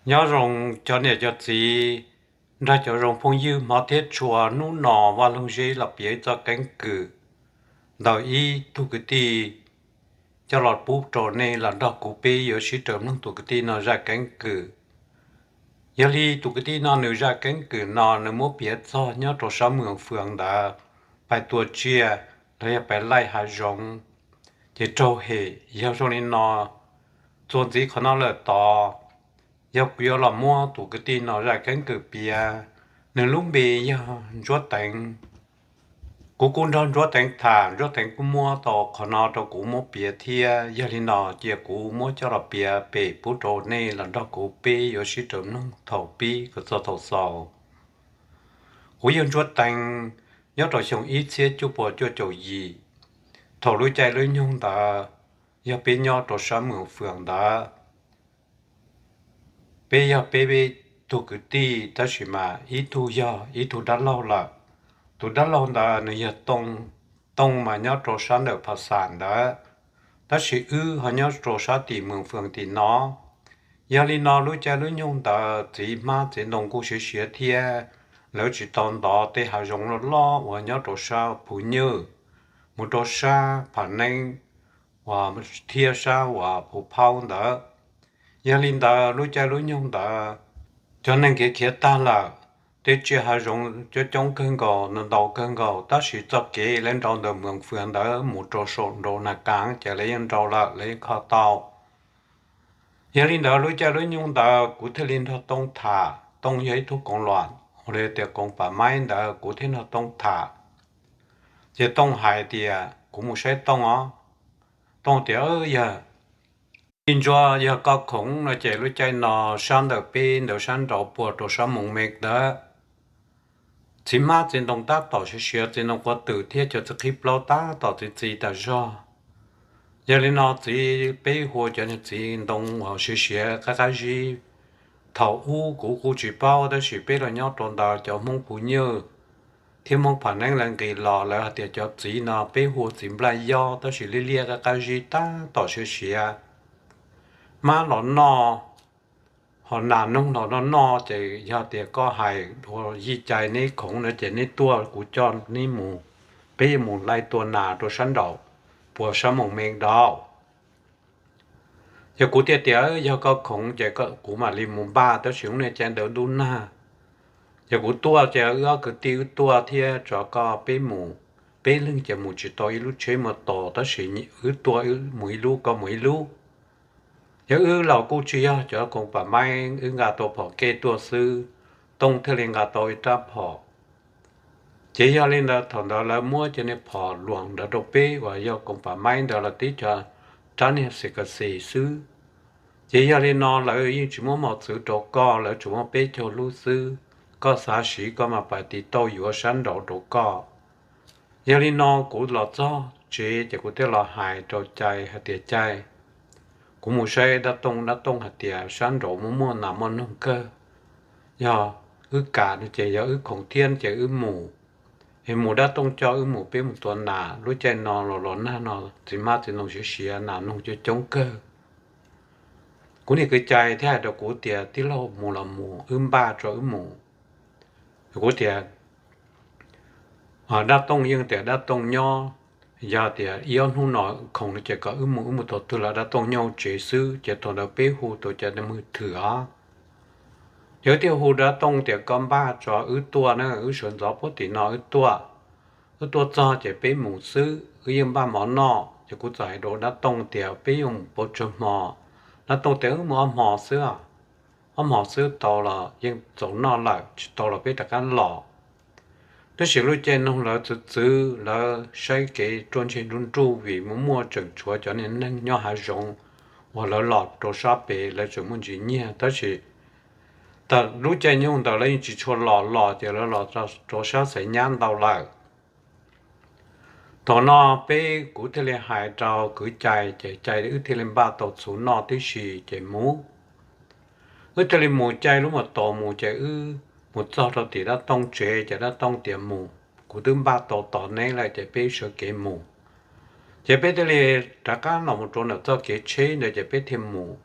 Nyob zoo cov niam cov txiv nrog cov zoo phooj ywg hmov thiab tshua, hnub no Vaj Loog Zeb los piav ib txoj keeb kwm ntawm ib tug kwv tij coj los pub rau nej los nrog kuv peb yuav sib raws mloog tus kwv tij no zaj keeb kwm. Yog li tus kwv tij no nws zaj keeb kwm no nws muab piav txog nyob rau sab Moos Fwm ntawd, pais tua tsiaj los yog pais laij hav zoov, ces raug hem. Yog zoo li no, txuas ntxiv qhov no lawm tod, yog kuv yuav los muab tus kwv tij no zaj keeb kwm piav. Nws lub npe yog Ntsuab Teev. Kuv kuj nrog Ntsuab Teev tham, Ntsuab Teev kuj muab tau qhov no rau kuv muab piav thiab. Yog li no cia kuv muab coj los piav pem pub rau nej los nrog kuv peb yuav sib raws mloog thaum pib kom txog thaum xaus. Kuv yog Ntsuab Teev, nyob rau xyoo ib txhiab cuaj puas cuaj caum yim, thaum lub caij lub nyoog ntawd yog peb nyob rau sab Moos Fwm ntawd. Peb yog peb tug kwv tij, tab sis mas ib tug yog ib tug dab laug lawm. Tus dab laug ntawd nws yog Tooj, Tooj mas nyob rau sab ntawm Phas Xam ntawd, tab sis wb ho nyob rau sab tim Moos Fwm tim no. Yog li no lub caij lub nyoog ntawd txiv hmab txiv ntoo kuj siav siav thiab, lawv tsis tau ntov tej hav zoov loj loj uas nyob rau sab Phu Nywj mus rau sab Pham Neeb uas thiab sab uas Phu Phaub ntawd. Yog li ntawd lub caij lub nyoog ntawd cov neeg khiav khiav tag lawm, tej tsiaj hav zoov coob coob kawg nkaus, ntau ntau kawg nkaus, tab sis txoj kev lawv nrau ntawm Moos Fwm ntawd mus rau saum nraum Nas Kas ces lawv yeej nrau lawm, lawv yeej kho tau. Yog li ntawd lub caij lub nyoog ntawd kuv thiaj li nrog Tooj tham, Tooj yog ib tug koom luam, ua li tias koom pam maib ntawd kuv thiaj nrog Tooj tham. Ces Tooj hais tias kuv mus saib Tooj os. Tooj tias, yog Tij Ntsuab, yog koj khoom no ces lub caij no sab ntawm peb ntawd sab nraud puag rau sab Moos Me ntawd, txiv hmab txiv ntoo tab tom siav siav, txiv ntoo quav twm thiab cov txiv qhib plaub tab tom txi txiv tas zog. Yog li no txiv, peb hu cov niag txiv ntoo uas siav siav qab qab zib. Thaum ub kuv kuj tsis paub, tab sis peb los nyob rau ntawd cov Hmoob Phu Nywj thiab Hmoob Pham Neeb lawv nqis los lawv hais tias cov txiv no peb hu txiv nplaj yob, tab sis liab liab qab qab zib tab tom siav siav. Hmab los noj, ho nas noog los noj noj, ces yog tias koj hais ua yij cai neb khoom no ces neb tuaj kuv coj neb mus, peb yuav mus laij tua nas rau sab nraud, puas sab Moos Me nraud. Ces kuv thiaj tias, yog koj khoom ces kuv mam li mus npaj, tab sis hnub niaj caij ntawd ntub nag. Ces kuv tuaj ces wb ob kwv tij wb tuaj thiab tso koj peb mus, peb leeg ces mus tsis tau ib lub tsheb mus tos, tab sis wb tuaj mus ib lub koj mus ib lub. Yog wb los kuj tsis yog cov koom pam maib, wb nqa tau phom kej tuaj xwb, Tooj thiaj li nqa tau ib rab phom. Ces yog li ntawd thaum ntawd lawv muab cov niag phom luam ntawd rau peb uas yog koom pam maib ntawd los tib co rab niag xis kas xis xwb. Ces yog li no lawv yeej tsis muab mos txwv rau koj, lawv tsuas muab peb caug lub xwb. Koj xav siv koj mas pais tiv tauj yuav sab nraud rau koj. Yog li no kuv los txog tsev ces kuv thiaj los hais rau Cai hais tias, Cai, kuv mus saib dab Tooj, dab Tooj hais tias sab nraud muaj muaj nas muaj noog kawg. Yog wb kam no ces yog wb khoom thiab ces wb mus, es mus dab Tooj coj wb mus, peb mus tua nas. Lub caij no los los nag no txiv hmab txiv ntoo siav siav, nas noog coob coob kawg. Kuv niag kwv Cai thiaj hais rau kuv tias, tij laug, mus los mus, wb npaj tso wb mus. Kuv tias, dab Tooj yeej tias dab Tooj nyob, yog tias ib ob hnub no khoom no ces kom wb mus, wb mus thaum twg los dab Tooj nyob hauv tsev xwb. Ces thaum ntawd peb hu tau cov neeg thwm os. Ces wb thiaj hu dab Tooj tias, koj npaj tso wb tuaj na, wb sawv ntxov puag tim no wb tuaj. Wb tuaj txog ces peb mus xwb, wb yeej npaj mov noj. Ces kuv txawm hais rau dab Tooj tias, peb yuav mus puas tsawg hmo? Dab Tooj tias, wb mus ob hmo xwb, ob hmo xwb tau los yeej txaus noj lawm, tsis tau los peb rov qab los. Tab sis lub caij noog lawv txwv txwv, lawv saib kev ruaj ntseg nruj nruj vim muaj muaj tseem tshuav cov niag neeg nyob hav zoov uas lawv los rau sab pem lawv tseem muaj ntsis nyiaj. Tab sis lub caij nyoog ntawd lawv yeej tsis tshua los, los ces lawv los rau sab Xaiv Nyab ntau lawm. Thaum no peb, kuv thiaj li hais rau kwv Cai, ces Cai wb thiaj li npaj tau txhuv noj tib si ces mus. Wb thiaj li mus caij lub mos tos mus ces wb mus txog rau tim dab Tooj tsev ces dab Tooj tias mus, kuv twb npaj tau tos neb lawm ces peb sawv kev mus. Ces peb thiaj li rov qab los mus rau ntawm txoj kev tsheb ntawd ces peb thiaj mus.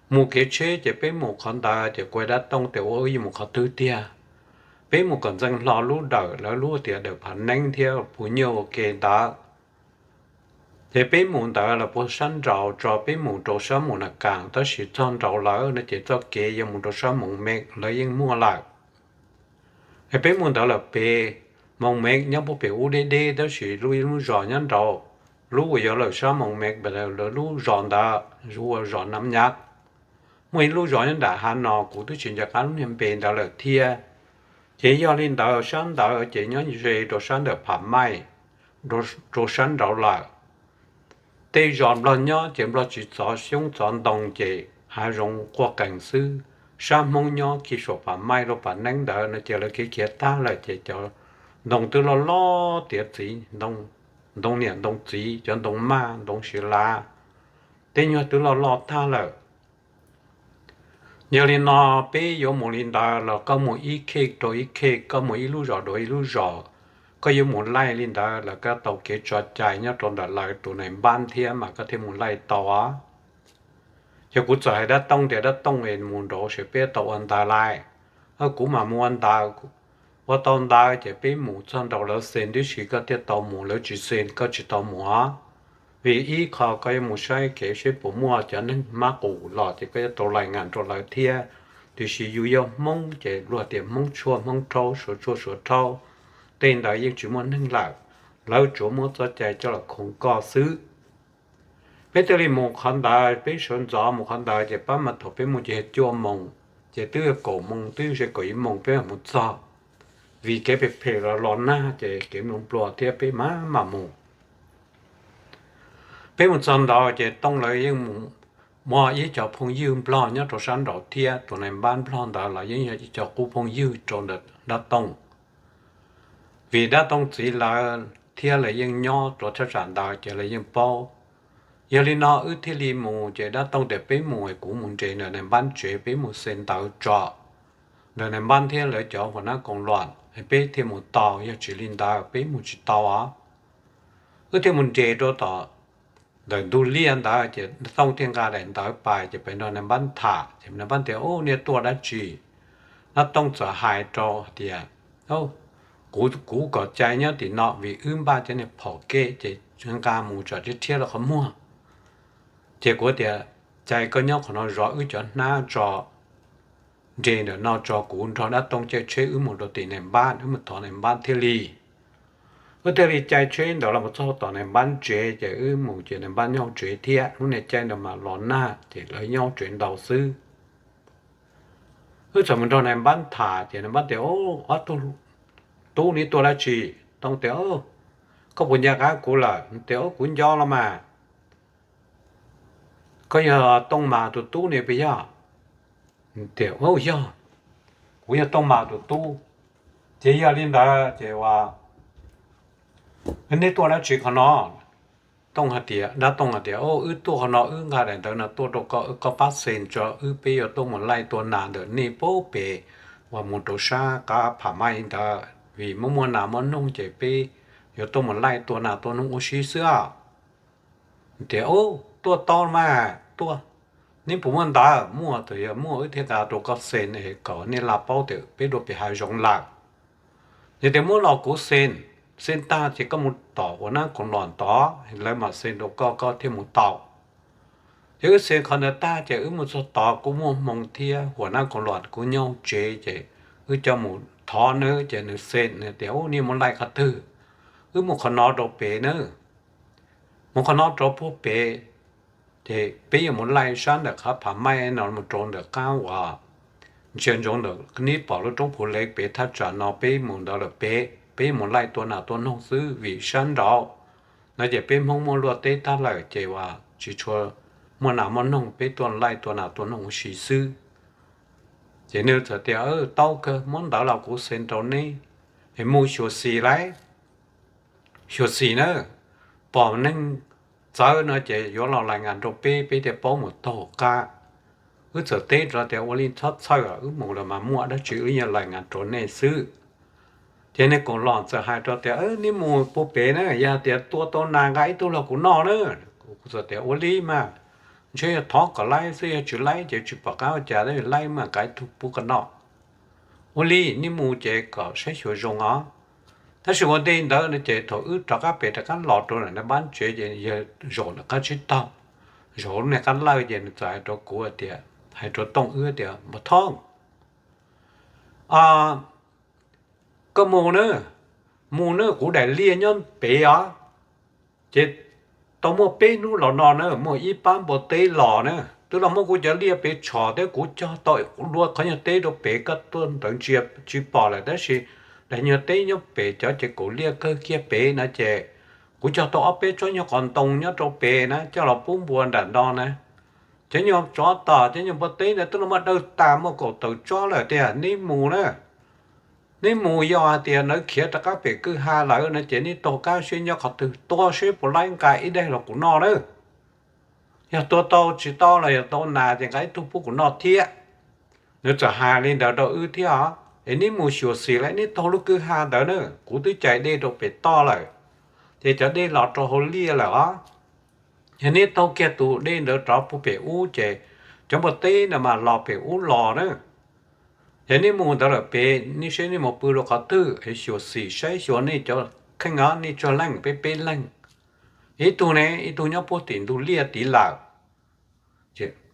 Mus kev tsheb ces peb mus qhov ntawd ces kuv dab tooj tias ua wb yuav mus qhov twg tiag. Peb mus kom ntxeev hlo lub dawm lawv lub tias dawm Phav Neeb thiab Phu Nyuj ua ke ntawd. Ces peb mus ntawd lawv puag sab nraud tso peb mus rau sab Moos Nas Kas, tab sis txog nraud lawm no ces txoj kev yuav mus rau sab Moos Mev lawv yeej muaj lawm. Es peb mus ntawd lawm pem Moos Mev nyob puag pem ub deb deb tab sis lub ib lub zos nyob nraud, lub uas yuav lawm sab Moos Mev lawv lub zos ntawd hu ua zos Nam Nyab. Muaj ib lub zos nyob nram hav no kuv twb tsis nco qab lub niag npe ntawd lawm thiab. Ces yog li ntawd sab ntawd ces nyob ze rau sab ntawm Phav Maij, rau sab nraud lawm. Tej zos Nplog nyob ces Nplog tsis txov xyoob txov ntoo ces hav zoov quaj qees xwb. Sab Hmoob nyob khi suam Phav Maij rau Phav Neeb ntawd no ces lawv kev khiav tag lawm ces cov ntoo twb loj loj tiav txiv, ntoo niam ntoo txiv, cov ntoo maj ntoo siv lav, tej nyuag twb loj loj tag lawm. Yog li no peb yuav mus li ntawd los koj mus ib khej rau ib khej, koj mus ib lub zos rau ib lub zos, koj yuav mus laij li ntawd los koj tau kev tso cai nyob rau ntawm lawv tus nais npab thiab mas koj thiaj mus laij tau os. Ces kuv txawm hais dab tooj tias dab tooj es mus nraud seb peb tau ua ntawd lais. Kuv mam mus ua ntawd. Ua tau ntawd ces peb mus txog nraud lawv xes tib si koj thiaj tau mus, lawv tsis xes koj tsis tau mus os. Vim ib qho koj yuav mus saib kev seb puas muaj cov neeg mab qus los ces koj yuav tau lais ngas rau lawv thiab. Tiam sis yus yog Hmoob ces luag tias Hmoob tshuaj Hmoob rhaub, Suav tshuaj Suav rhaub, tej ntawd yeej tsis muaj neeg lawm. Lawv tsuas muab txoj cai coj los khoov koj xwb. Peb thiaj li mus qhov ntawd, peb sawv ntxov mus qhov ntawd ces pab mas thaum peb mus ces yog cuaj moos, ces twb yog kaum moos twb yog kaum ib moos peb mam mus txog. Vim kev phem phem los los nag ces kev npluas npluas thiab peb mam mam mus. Peb mus txog ntawd ces Tooj lawv yeej muaj ib co phooj ywg Nplog nyob rau sab nraud thiab tus nais npab Nplog ntawd los yeej yog ib co qub phooj ywg rau ntawm dab Tooj. Vim dab Tooj txiv lawv thiab lawv yeej nyob rau thaj tsam ntawd ces lawv yeej paub. Yog li no wb thiaj li mus ces dab Tooj tias peb mus es kuv mus nres ntawm nais npab tsev peb mus xes ntawv tso. Ntawm nais npab thiab lawv cov hua nab koos luam peb thiaj mus tau, yog tsis li ntawd peb mus tsis tau os. Wb thiaj mus nres rau tom ntawm ntug liaj ntawd ces dab Tooj thiaj nqa daim ntawv pais ces pem nrog nais npab tham ces nais npab tias, Ub, nej tuaj dab tsi? Dab Tooj txawm hais rau tias, Kuv, kuv kom cai nyob tim no vim wb npaj cov niag phom kej ces nqa mus tsam tib rhiab rau qhov muag. Ces kuv tias, Cai koj nyob qhov no zov wb cov hnab tso, nres ntawm no tso kuv nrog dab Tooj caij tsheb wb mus rau tim nais npab, wb mus thov nais npab thiaj li. Wb thiaj li caij tsheb ntawd los mus txog tom nais npab tsev ces wb mus ces nais npab nyob hauv tsev thiab. Lub niag caij ntawd mas los nag ces lawv nyob hauv tsev ntau xwb. Wb txawm mus nrog nais npab tham ces nais npab tias, Ob tug tub, neb tuaj dab tsi? Tooj tias, Koj puas nco qab kuv lawm? Tias, Kuv nco los mas. Koj yog Tooj Mas tus tub ne puas yog? Tias, Yog, kuv yog Tooj Mas tus tub. Ces yog li ntawd ces ua, Neb tuaj dab tsi qhov no? Tooj hais tias, dab Tooj hais tias, Wb tuaj qhov no wb nqa daim ntawv no tuaj rau koj, koj pab xes tso, wb peb yuav tuaj mus laij tua nas ntawm nej pem pem uas mus rau sab qab Pham Maij ntawd, vim muaj muaj nas muaj noog ces peb yuav tuaj mus laij tua nas tua noog ua si xwb os. Tias, Tuaj tau mas tuaj, neb puas muaj ntawv? Muaj, txawm yog muaj wb thiaj nqa rau koj xes kom nej la paub tias peb dua pem hav zoov lawm. Yog tias muab los kuv xes, xes tag ces koj mus tom hua nab koos luam tod, lawv mam xes rau koj, koj thiaj mus tau. Ces wb xes qhov ntawd tag ces wb mus txog tod kuj muaj hmoo thiab, hua nab koos luam kuj nyob tsev ces wb coj mus thov nws ces nws xes, nws tias, Ub, nej mus laij qhov twg? Wb mus qhov no rau pem nawb. Mus qhov no rau puag pem, ces peb yuav mus laij sab ntawm qhov Pham Maij no mus rau ntawm qab uas ntsia ntsoov ntawm neb pom lub roob Phu Lev pem thaj tsam no peb mus ntawd lawm pem, peb yuav mus laij tua nas tua noog xwb vim sab nraud no ces peb Hmoob muaj luaj teb tag lawm ces uas tsis tshua muaj nas muaj noog, peb tuaj laij tua nas tua noog ua si xwb. Ces nws txawm tias, Tau kawg, muab ntawv los kuv xes rau neb, es mus xyuam xim lauj, xyuam xim na, pom neeg txawv no ces yuav los lais ngas rau peb, peb thiaj paub mus taug qab. Wb txawm teb rau tias, Ua li txhob txhawj, wb mus los mas muaj dab tsi wb yeej lais ngas rau nej xwb. Ces nws koom los txawm hais rau tias, Neb mus puag pem na, yog tias tua tau nas nqa ib tug los kuv noj na. Kuv txawm tias, Ua li mas. ntshe yog thov kom laib xwb, yog tsis laib ces tsis pom qab ua cas, tab sis laib mam nqa ib tug pub koj noj. Ua li nej mus ces kom saib xyuas zoo os. Tab sis ua ntej ntawd no ces thaum wb rov qab pem rov qab los rau nram npab tsev ces yawg zaum nram qab tsib taug, zaum lub niag qab lawj ces nws txawm hais rau kuv tias, hais rau Tooj wb tias, Npawg Thoob, koj mus na, mus na, kuv daim liaj nyob pem os. Ces tau muaj peb hnub los no na, muaj ib pab npua teb los na, twb los muab kuv cov liaj pem tshom thiab kuv cog tau dua qhov nyuag teb rau pem, koj tuaj ntawd ntsia tsis pom lawm, tab sis daim nyuag teb nyob pem cov ces kaum liaj kawg kiag pem na, ces kuv cog tau ob peb tsob nyuag qos ntoo nyob rau pem na coj los pub npua nram no na. Cov nyuag tsov tom cov nyuag npua teb ntawd twb los muab dawj tas muaj kaum tawm tsob lawm tiag, neb mus na. Neb mus, yog hais tias lawv khiav rov qab pem kwj ha lawm no ces neb taug qab seb nyob qhov twg, tua seb puas laib nqa ib daim los kuv noj na. Yog tua tau tsis tau los yog tau nas ces nqa ib tug pub kuv noj thiab. Nws txawm hais li ntawd rau wb thiab os, es neb mus xyuam xim lawm neb taug lub kwj ha ntawd na, kuv twb cais dej rau pem toj lawm, ces cov dej los rau hauv liaj lawm os. Yog neb taug kiag tus dej ntawd rov puag pem ub ces cov npua teb ntawd mas los pem ub los na. Yog neb mus ntawd lawm pem, nej seb nej mus pw rau qhov twg es xyuam xim saib xyuas nej cov kheej os, nej tsawg leej, peb peb leej. Ib tug ne, ib tug nyob puag tim ntug liaj tid lawm.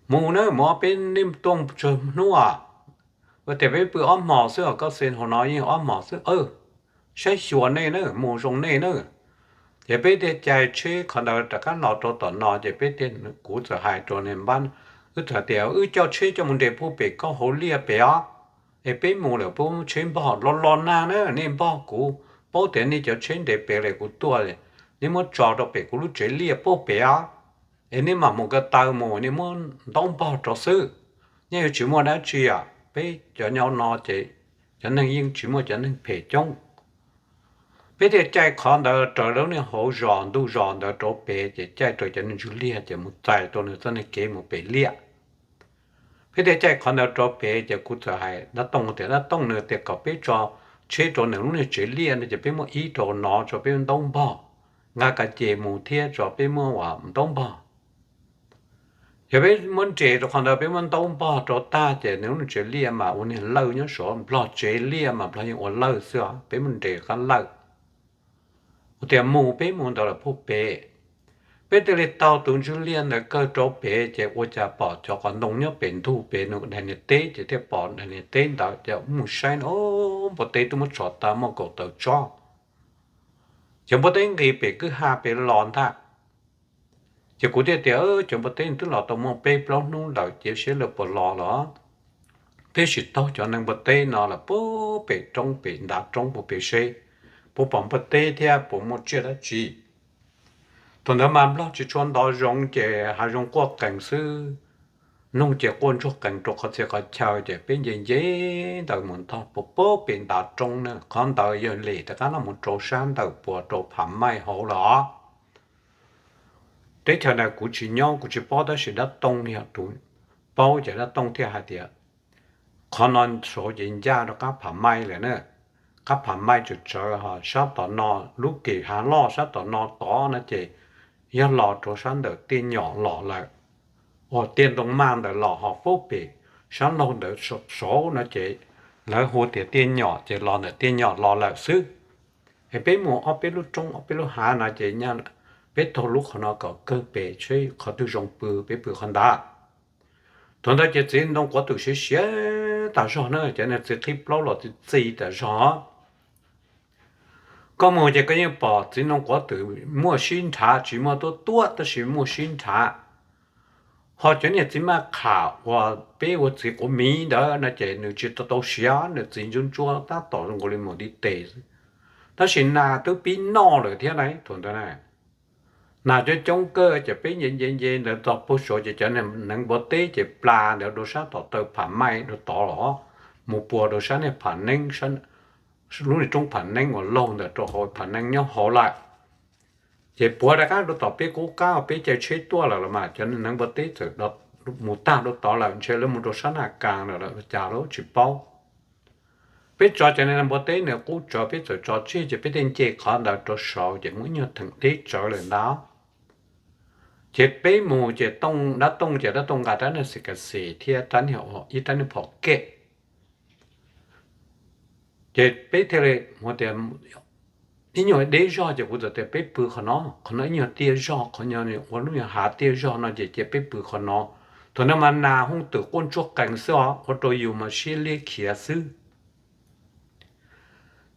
Mus na, mus ob peb, nej tuaj tsawg hnub os? Ua tias peb pw ob hmos xwb os, koj xeem hauv no yeej ob hmos xwb. Saib xyuas nej na, mus zoo nej na. Ces peb thiaj caij tsheb qhov ntawd rov qab los rau tom no ces peb thiaj, kuv txawm hais rau niag npab, wb txawm tias wb coj tsheb coj mus nres puag pem koj hauv liaj pem os, es peb mus lawm peb muab tsheb npog los los nag na, nej npog kuv paub tias nej cov tsheb nres pem lawm kuv tuaj, nej muab tso rau pem kuv lub tsev liaj puag pem os, es nej mam mus ko taw mus, nej muab ntaub npog rau xwb. Nyob yuav tsis muaj dab tsi os, peb cov nyob no ces cov neeg yeej tsis muaj cov neeg phem coob. Peb thiaj caij qhov ntawd raws lub niag hauv zos ntug zos ntawd rau pem ces caij raws cov niag ntug liaj ces mus txais rau nws txoj niag kev mus pem liaj. Peb thiaj caij qhov ntawd rau pem ces kuv txawm hais dab tooj tias, dab tooj, nws tias kom peb tso tsheb rau nws lub niag tsev liaj no ces peb muab ib rau no tso peb muab ntaub npog, nqa ka ces mus thiab tso peb muab ua ntaub npog. Yog peb muab nres rau qhov ntawd peb muab ntaub npog rau tag ces nws lub niag tsev liaj mas ua niag lawj nyob saud, nplog tsev liaj mas nplog yeej ua lawj xwb os, peb muab nres qab lawj. Ua tias mus peb mus ntawd lawm puag pem. Peb thiaj li taug tus ntug liaj ntawd kawg rau pem ces ua cas pom cov qos ntoo nyob pem ntug pem nws daim niag teb ces thiaj pom daim niag teb ntawd ces mus saib no, npua teb twb muab tso tas muaj kaum tawm tsob. Cov npua teb nqis pem kwj ha pem los ntag. Ces kuv thiaj tias, cov npua teb twb los tau muaj peb plaub hnub lawm ces seb lawv puas los los. Peb sim taug cov neeg npua teb no lawm puag pem roob pem ntav roob puag pem seb puas pom npua teb thiab puas muaj tsiaj dab tsi. Thaum ntawd mas nplog tsis tshua nto zoo ces hav zoov quaj qees xwb, noog ces quaj ntsuag qees rau qhov txhia qhov chaw ces peb nce nce ntawd mus ntog puag pem ntav roob na, qhov ntawd yog lem rov qab los mus rau sab ntawm puas rau Pham Maij hauv lawm os. Teb chaws ntawd kuv tsis nyob kuv tsis paub tab sis dab tooj yog tus paub ces dab tooj thiaj hais tias qhov no saud ces ncaj rau qab Pham Maij lawm na. Qab Pham Maij tsawv tsawv ho sab tom no, lub kem hav loj sab tom no tod no ces yog los rau sab ntawm Tiaj Nyom los lawm, uas Tiaj Ntoo Maj ntawd los ho puag pem sab laug ntawd saud no ces lawv hu tias Tiaj Nyom ces los ntawm Tiaj Nyom los lawm xwb. Es peb mus ob peb lub roob ob peb lub hav no ces peb taug lub qhov no kom kawg pem seb qhov twg zoo pw peb pw qhov ntawd. Thaum ntawd ces txiv ntoo quav twm siav siav tas zog na, cov niag txiv qhib plaub los txi txi tas zog. Koj mus ces koj yeej pom txiv ntoo quav twm muaj sib nrhav, tsis muaj tuab tuab tab sis muaj sib nrhav. Ho cov niag txiv maj qham uas peb ua txiv quav miv ntawd no ces nws tsis tau tau siav, nws txiv ntsuab ntsuab tab tom zoo nkaus li mus ntiv tes xwb. Tab sis nas twb pib noj lawm thiab na thaum ntawd na. Nas coob coob kawg ces peb nce nce nce ntawd txog puag saud ces cov neeg npua teb ces plas ntawd rau sab tom taw Pham Maij rau tod los, mus puas rau sab niag Pham Neeb, lub niag roob Pham Neeb uas laug ntawd rau hauv Pham Neeb nyob hauv lawm. Ces puav rov qab rau tom peb qub qab uas peb caij tsheb tuaj lawm los mas cov neeg npua teb txawm mus tag rau tod lawm, ntshe lawv mus rau sab Naj Kas lawm los cas lawv tsis paub. Peb tso cov neeg npua teb nws qub tsawv peb txawm tso tseg ces peb thiaj nce qhov ntawd rau saud ces muaj ib nyuag theem deb tsawv lawm ntag. Ces peb mus ces Tooj, dab Tooj ces dab Tooj nqa rab niag xim kas xim thiab rab niag, ib rab niag phom kej. Ces peb thiaj li mus tias ib nyuag deb zog ces kuv txawm tias peb pw qhov no, qhov no ib nyuag tiaj zog, qhov no ua lub nyuag hav tiaj zog no ces cia peb pw qhov no. Thaum no mas nas hooj twm quaj ntsuag qees xwb os, ua rau yus mas siab liab khiav xwb.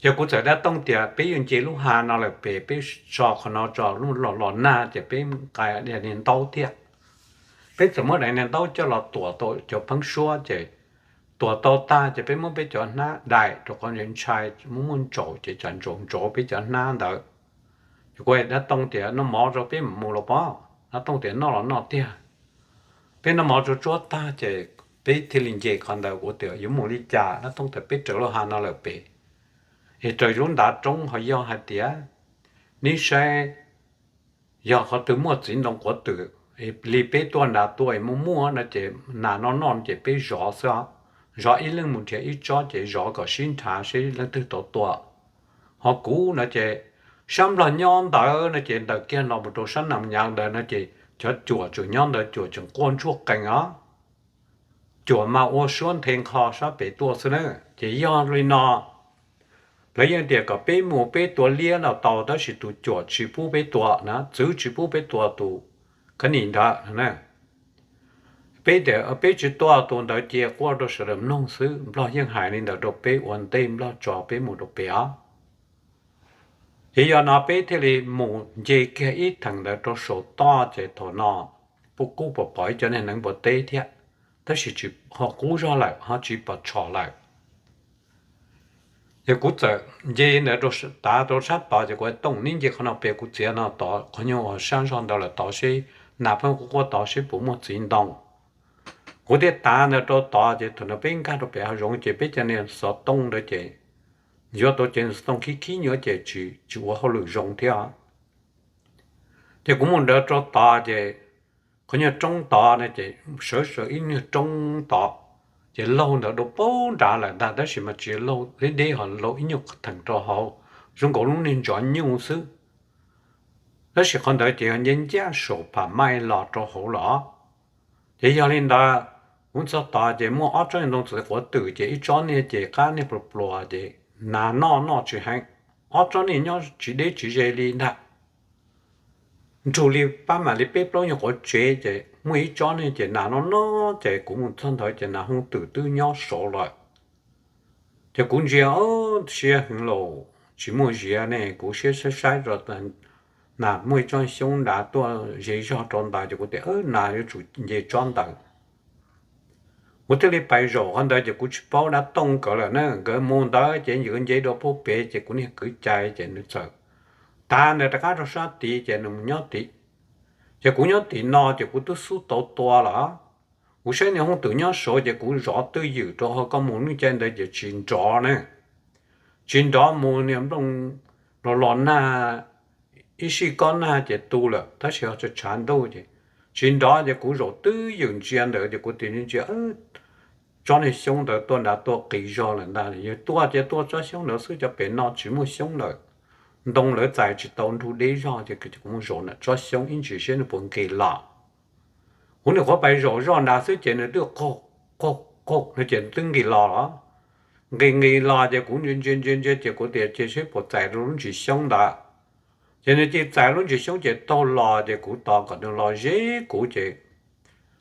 Ces kuv txawm dab Tooj tias peb yuav nce lub hav no lawm pem, peb so qhov no tso, los los nag ces peb nqa daim niag ntaub thiab. Peb txawm muab daim niag ntaub coj los tuam tau cov pheeb suab ces tuam tau tag ces peb muab peb cov hnab daim rau qhov ntshai muaj muaj ntsaum ces tsam ntsaum ntsaum peb cov hnab ntawd. Ces kuv dab Tooj tias noj mov rau peb mam mus los pob. Dab Tooj tias noj los noj tiag. Peb noj mov tsuag tsuag tag ces peb thiaj li nce qhov ntawd. Kuv tias yuav mus li cas? Dab Tooj tias peb raws lub hav no lawm pem, es raws lub ntav roob ho yog hais tias neb saib yog qhov twg muaj txiv ntoo quav twm li peb tuaj nrad tuaj es muaj muaj no ces nas noj noj ces peb zov xwb, zov ib leeg mus nrhiav ib tsob ces zov kom sib nrhav seb leej twg tau tua. Ho kuv no ces sab Nplog nyob ntawd no ces ntawm kiag los mus rau sab Nam Nyav ntawd no ces cov cuam tseem nyob ntawd, cuam tseem quaj ntsuag qees os. Cuam mas ua suab nthe nqho sab pem tuaj xwb na. Ces yog li no lawv yeej tias kom peb mus peb tua liab los tau tab sis tus cuam tsis pub peb tua na, txwv tsis pub peb tua tus kab nim ntawd na. Peb tias peb tsis tua tus ntawd cia quaj rau sawv daws mloog xwb. Nplog yeej hais li ntawd rau peb ua ntej Nplog tso peb mus rau pem os. Ces yog no peb thiaj li mus nce kiag ib theem ntawd rau saum toj ces thaum no puj kub puas pom ib co niag neev npua teb thiab, tab sis tsis ho qub zog lawm ho tsis pom tshos lawm. Ces kuv txawm nce ntawd tav rau sab tod ces kuv tias Tooj, neb nce qhov no pem, kuv txiav no tod qhov nyuag uas sab zog ntawd lawm tod seb nas pheej quaj quaj tod seb puas muaj txiv ntoo. Kuv thiaj tav ntawd rau tod ces thaum no peb nkag rau pem hav zoov ces peb cov niag xov tooj ntawd ces yuav tau cov xov tooj khib khib nyuaj ces tsis ua hauj lwm zoo thiab. Ces kuv mus ntawd rau tod ces qhov nyuag roob tod no ces sawv sawv ib nyuag roob tod, ces laug ntawd dua paub nrad lawm ntag tab sis mas tsis laug deb deb, ho laug ib nyuag theem rau hauv, zoo nkaus lub niag ntsov nyuj xwb. Tab sis qhov ntawd ces yog ncaj ncaj saum pham maij los rau hauv los. Ces yog li ntawd, kuv txog tod ces muaj ob tsob niag ntoo txiv quav twm ces ib tsob niag ces qab niag pluas pluas ces nas noj noj tsis heev, ob tsob niag nyob tsis deb tsis ze li ntag. Nrug li pab mam li peb plaub nyuag quav tsev ces muaj ib tsob niag ces nas noj noj ces kuv mus txog ntawd ces nas hooj twm twb nyob saud lawm. Ces kuv ntsia, siab heev lauj, tsis muaj ziav ne, kuv siab saib saib rau nas muaj ib tsob xyoob nrad tuaj ze zog rau ntawd ces kuv tias nas yuav tsum nce tsob ntawd. Kuv thiaj li pais zaum qhov ntawd ces kuv tsis paub dab tooj nkawd lawm na, nkawd mus ntawd ces nkawd nce dua puag pem ces kuv niag kwv cai ces nws txawm tav ntawd rov qab rau sab tid ces nws mus nyob tid. Ces kuv nyob tim no ces kuv twb xub tau tua lawm. Kuv saib niag hooj twm nyob saud ces kuv zov twj ywm rau ho koj mus lub caij ntawd ces tsis nrov na. Tsis nrov mus niag nplooj los los nag, ib sij kob nag ces tu lawm tab sis ho tshav ntuj ces tsis nrov ces kuv zaum twj ywm ntsia ntawd ces kuv tias ntsia tsob niag xyoob ntawd tuaj nrad tuaj qis zog lawm ntag, yog tuaj ces tuaj tsob xyoob ntawd xwb, cov pem no tsis muaj xyoob lawm. Ntoo lawv txais tsis tau nrug deb zog ces kuv mus zaum ntawm tsob xyoob ib ntsis seb nws puas nqis los. Kuv niam qhuav pais zaum zoj nrad xwb ces nws twb qaug qaug qaug no ces twb nqis los los. Nqis nqis los ces kuv ntsia ntsia ntsia ntsia ces kuv tias cia seb puas txais rau lub ntsis xyoob ntawd. Ces nws cia txais lub ntsis xyoob ces taug los ces kuv tos kom nws los ze kuv ces,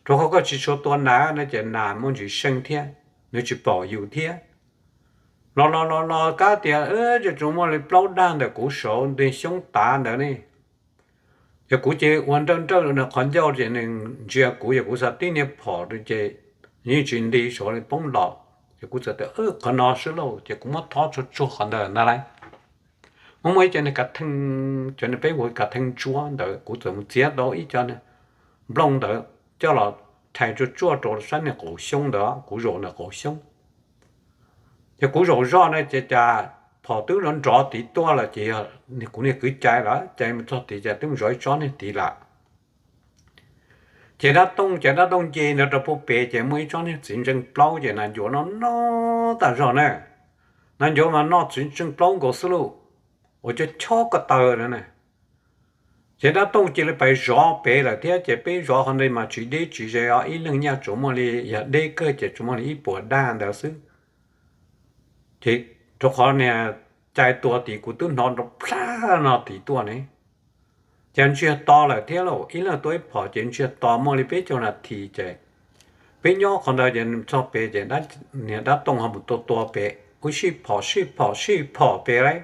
rau qhov koj tsis tshua tua nas no ces nas muaj ntsis seej thiab, nws tsis pom yus thiab. Los los los los kab tias tsuas muaj li plaub dag ntawm kuv saud ntawm xyoob tav ntawd ne. Ces kuv ces ua nrawj nrawj nws qhov ncauj ces nws ntsia kuv, yog kuv xav tib niag phom ces yeej tsis nti saud li poob los. Ces kuv txawm tias qhov no xwb lauj, ces kuv muab thob tsuag tsuag qhov ntawd ntag lauj. Muaj muaj ib co niag kav theej, cov niag peb hu kav theej ntsuab ntawd, kuv txawm mus txiav tau ib co niag nplooj ntawd coj los rhais tsuag tsuag rau sab niag qaum xyoob ntawd, kuv zaum ntawm qaum xyoob. Ces kuv zaum zoj na ces cas phom twb nrov nrov tid tuaj lawm ces yog kuv niag kwv cai lawm, cai mus txog tid ces twb mus zov ib tsob niag tid lawm. Ces dab tooj, ces dab tooj nce ntawd rau puag pem ces muaj ib tsob niag txiv ntseej plaub ces nas ncuav no noj tas zog na. Nas ncuav mas noj txiv ntseej plaub nkaus xwb lauj, uas cov chob ko taw na. Ces dab tooj cia li pais zov pem lawm thiab, ces peb zov qhov ntawd mas tsis deb tsis ze os, ib leeg nyaj tsuas muaj li, yog deb kawg ces tsuas muaj li ib puas daj ntawd xwb. Ces rau qhov niag cai tua tid kuv twb hnov nrov plab no tid tuaj ne, ces ntsiag to lawm thiab lauj, ib leeg tua ib phom ces ntsiag to, muaj li peb caug nas this ces peb nyob qhov ntawd ces txog pem ces niag dab tooj ho mus tua tua pem, ua sij phom sij phom sij phom pem lauj.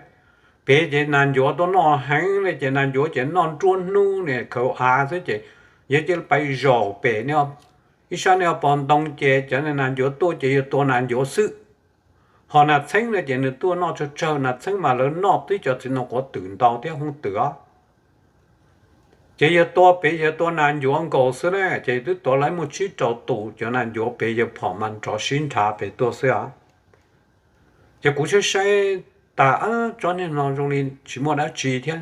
Pem ces nas ncuav tuaj noj heev li, ces nas ncuav ces noj nruab hnub ni khaws av xwb ces yawg cia li pais zaum pem, ib sab niag pos ntoo ces cov nas ncuav tuaj ces yawg tua nas ncuav xwb. Ho nas txheeb no ces nws tuaj noj tsawg tsawg, nas txheeb mas lawv noj twb cov txiv ntoo quav twm ntau thiab hoob twm os. Ces yawg tua pem, yawg tua nas ncuav nkaus xwb na, ces twb tuav lawv muaj tsib rau tus cov nas ncuav pem, yawg phom mas nrov sib nrhav pem tuaj xwb os. Ces kuv saib saib tas, tsob niag no zoo li tsis muaj dab tsi thiab.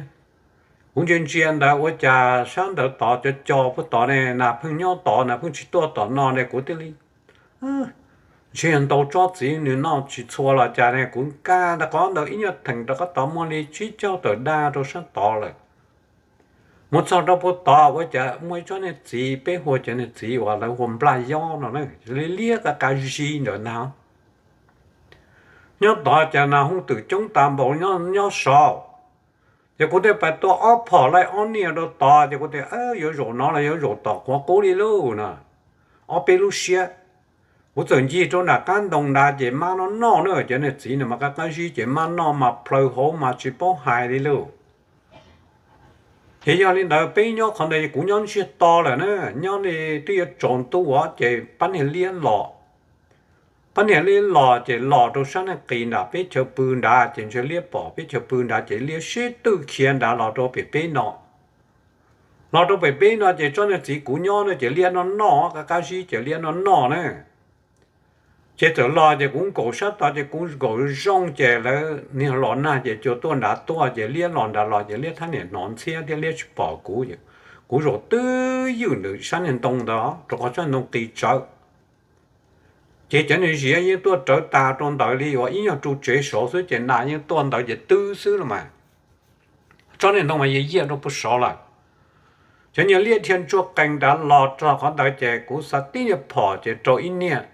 Kuv ntsia ntsia ntawd ua cas sab ntawd tod cov co puag tod ne, nas pheej nyob tod, nas pheej tsis tuaj tom no ne, kuv thiaj li ntshe yog ntau tsob txiv nws noj tsis txhua los cas ne, kuv nkag rau qhov ntawd ib nyuag theem rau qhov tod muaj li tsib caug tawm daj rau sab tod lawm. Mus txog rau puag tod ua cas muaj ib tsob niag txiv, peb hu cov niag txiv uas lawv hu nplaj yob no na, li liab qab qab zib ntawd ntag. Nyob tod cas nas hoob twm coob tas npaum nyob saud. Ces kuv thiaj pais tua ob phom laij ob niag rau tod, ces kuv tias yuav zaum no los yuav zaum tom qhuav qub li lauj no, ob peb lub siab. Kuv txawm ncig rau nram qab ntoo nrad ces mab noj noj na, cov niag txiv no mas qab qab zib ces mab noj mas plhaw hauv mas tsis paub hais li lauj. Ces yog li ntawd peb nyob qhov ntawd kuv nyob ntsiag to lawm na, nyob li twb yuav tsaus ntuj os, ces pab niag liab los. Pab niag liab los ces los rau sab niag qis nram peb chaw pw nrad, ces ntshe liab pom peb chaw pw nrad ces liab sib twj khiav nrad los rau pem peb no. Los rau pem peb no ces tsob niag txiv kuv nyob no ces liab noj noj, qab qab zib ces liab noj noj na. Ces txawm los ces kuv nkaum sab tod ces kuv nkaum zoo ces lawv niag los nag ces cua tuaj nrad tuaj ces liab los nrad los ces liab thab niam hnov ntxhiab thiab liab tsis pom kuv. Kuv zaum twb ywm ntawm sab niag ntoo ntawd rau qhov sab ntoo qis tsawv. Ces cov niag ziav yeej tuaj rawv tas rau ntawd li uas ib nyuag ru tsev saud xwb ces nas yeej tuaj ntawd ces twb xwb los mas. Tsob niag ntoo mas yaj yiaj rau puag saud lawm. Cov niag liab dhia ntsuag qees nrad los rau qhov ntawd ces kuv xa tib niag phom ces rau ib niag.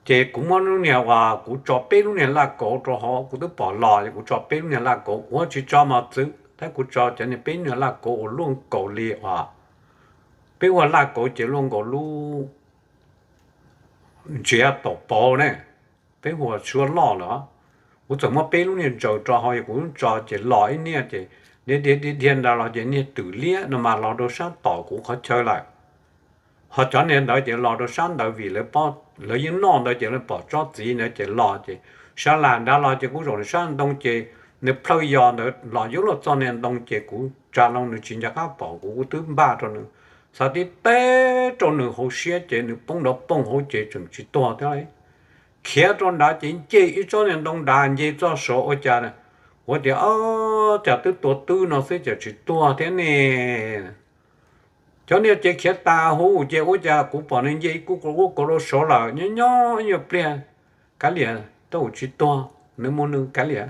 Ces kuv muab lub niag uas kuv tso peb lub niag laj kauv rau hauv, kuv twb pom los ces kuv tso peb lub niag laj kauv, kuv tsis tso mos txwv thiab, kuv tso cov niag peb niag laj kauv uas luaj nkaus li uas peb ua laj kauv ces luaj nkaus lub ntsiav taum pauv ne, peb ua suab loj lawm. Kuv txawm muab peb lub niag ntsaws rau hauv, kuv tso ces los ib niag ces dhia dhia dhia nrad los ces niag twm liab no mas los rau sab tom kuv qhov chaw lawm. Ho cov niag ntawd ces los rau sab ntawd vim lawv yeej noj ntawd ces lawv pom tsob txiv ntawd ces los ces sab las nrad los ces kuv zaum sab ntoo ces nws plhaw yos ntawd los yuav luag txog niag ntoo ces kuv tsa loo nws tsis nco qab pom kuv, kuv twb npaj rau nws, xav tib teb rau nws hauv siab ces nws poob nrov poog hauv ces tseem tsis tuag thiab. Khiav rau nrad ces nce ib tsob niag ntoo nrad nce txoj saud ua cas, kuv tias, Ob, cas twb tua twb no xwb cas tsis tuag thiab ne? Cov niag ces khiav tas huv ces ua cas kuv pom nws nce ib kuj kaus rau saud lawm, nyob nyob ib nyuag pliag, kav liam, twb tsis tuag, nws mus nws kav liam,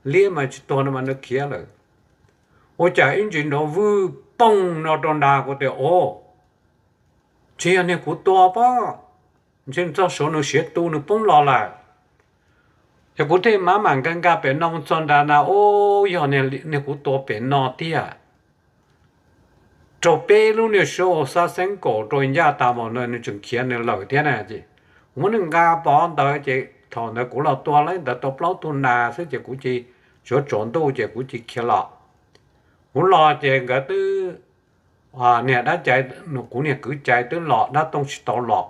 liab mas tsis tuag no mas nws khiav lawm. Ua cas ib ntsis nrov vwj poog no rau nrad, kuv tias, Au, tsis yog niag kuv tua pob, ntshe txog saud nws siav tu nws poob los lawm. Ces kuv thiaj mam mam nkag nkag pem no mus txog nrad na, Au, yog niag kuv tua pem no tiag. Raug peb lub niag suab ua xab xeeb kaum rau ncaj tas npaum no nws tseem khiav nws lawm thiab na. Ces kuv muab nws nqa pov ntawd ces thaum ntawd kuv los tua lawm ntawd tau plaub tug nas xwb ces kuv cia li, tsuav tsaus ntuj ces kuv cia li khiav los. Kuv los ces nkawd twb, niag dab cai, kuv niag kwv cai twb los, dab tooj tsis tau los.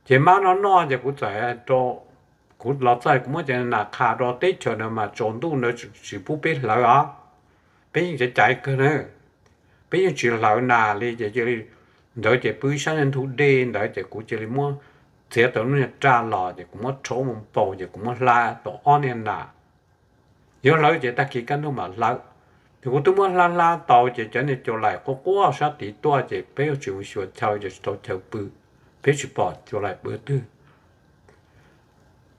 Ces mab noj noj ces kuv txawm, kuv los txog kuv muab cov nas qha rau teb chaws ntawd mas tsaus ntuj ntawd tsis pub peb hlawv os. Peb yeej caiv caiv kawg na, peb yeej tsis hlawv nas li ces cia li, ntawd ces pw sab niag ntug dej ntawd ces kuv cia li muab txiav tau lub niag raj los ces kuv muab rhaub mus npau ces kuv muab hla tau ob niag nas. Yuav hlawv ces tag kis kaj ntug mam hlawv. Ces kuv twb muab hla hla tau ces cov niag cuas laim quaj quaj sab tid tuaj ces peb yuav tsis mus xyuas chaw ces tsis tau chaw pw, peb tsis pom cuas laim pw twg.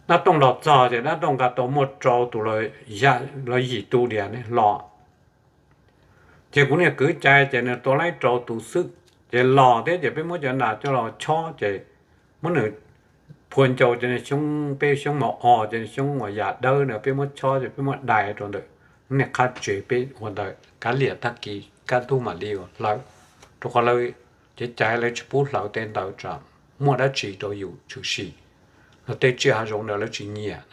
Dab tooj los txog ces dab tooj nqa tau muaj rau tus los yim tus diam ne los. Ces kuv niag kwv cai ces nws tua laib rau tus xwb, ces los thiab ces peb muab cov nas coj los chob ces muab nws phua ncau cov niag xyoob, peb xyoob mos os, cov niag xyoob uas yam dawb na, peb muab chob ces peb muab dai rau ntawm niag qab tsev peb ua ntawd. Kav liam tag kis kaj ntug mam li hlawv, rau qhov lawv cev cai lawv tsis pub hlawv tej ntawd tsam muaj dab tsi rau yus tshwm sim, los tej tsiaj hav zoov ntawd lawv tsis nyiam.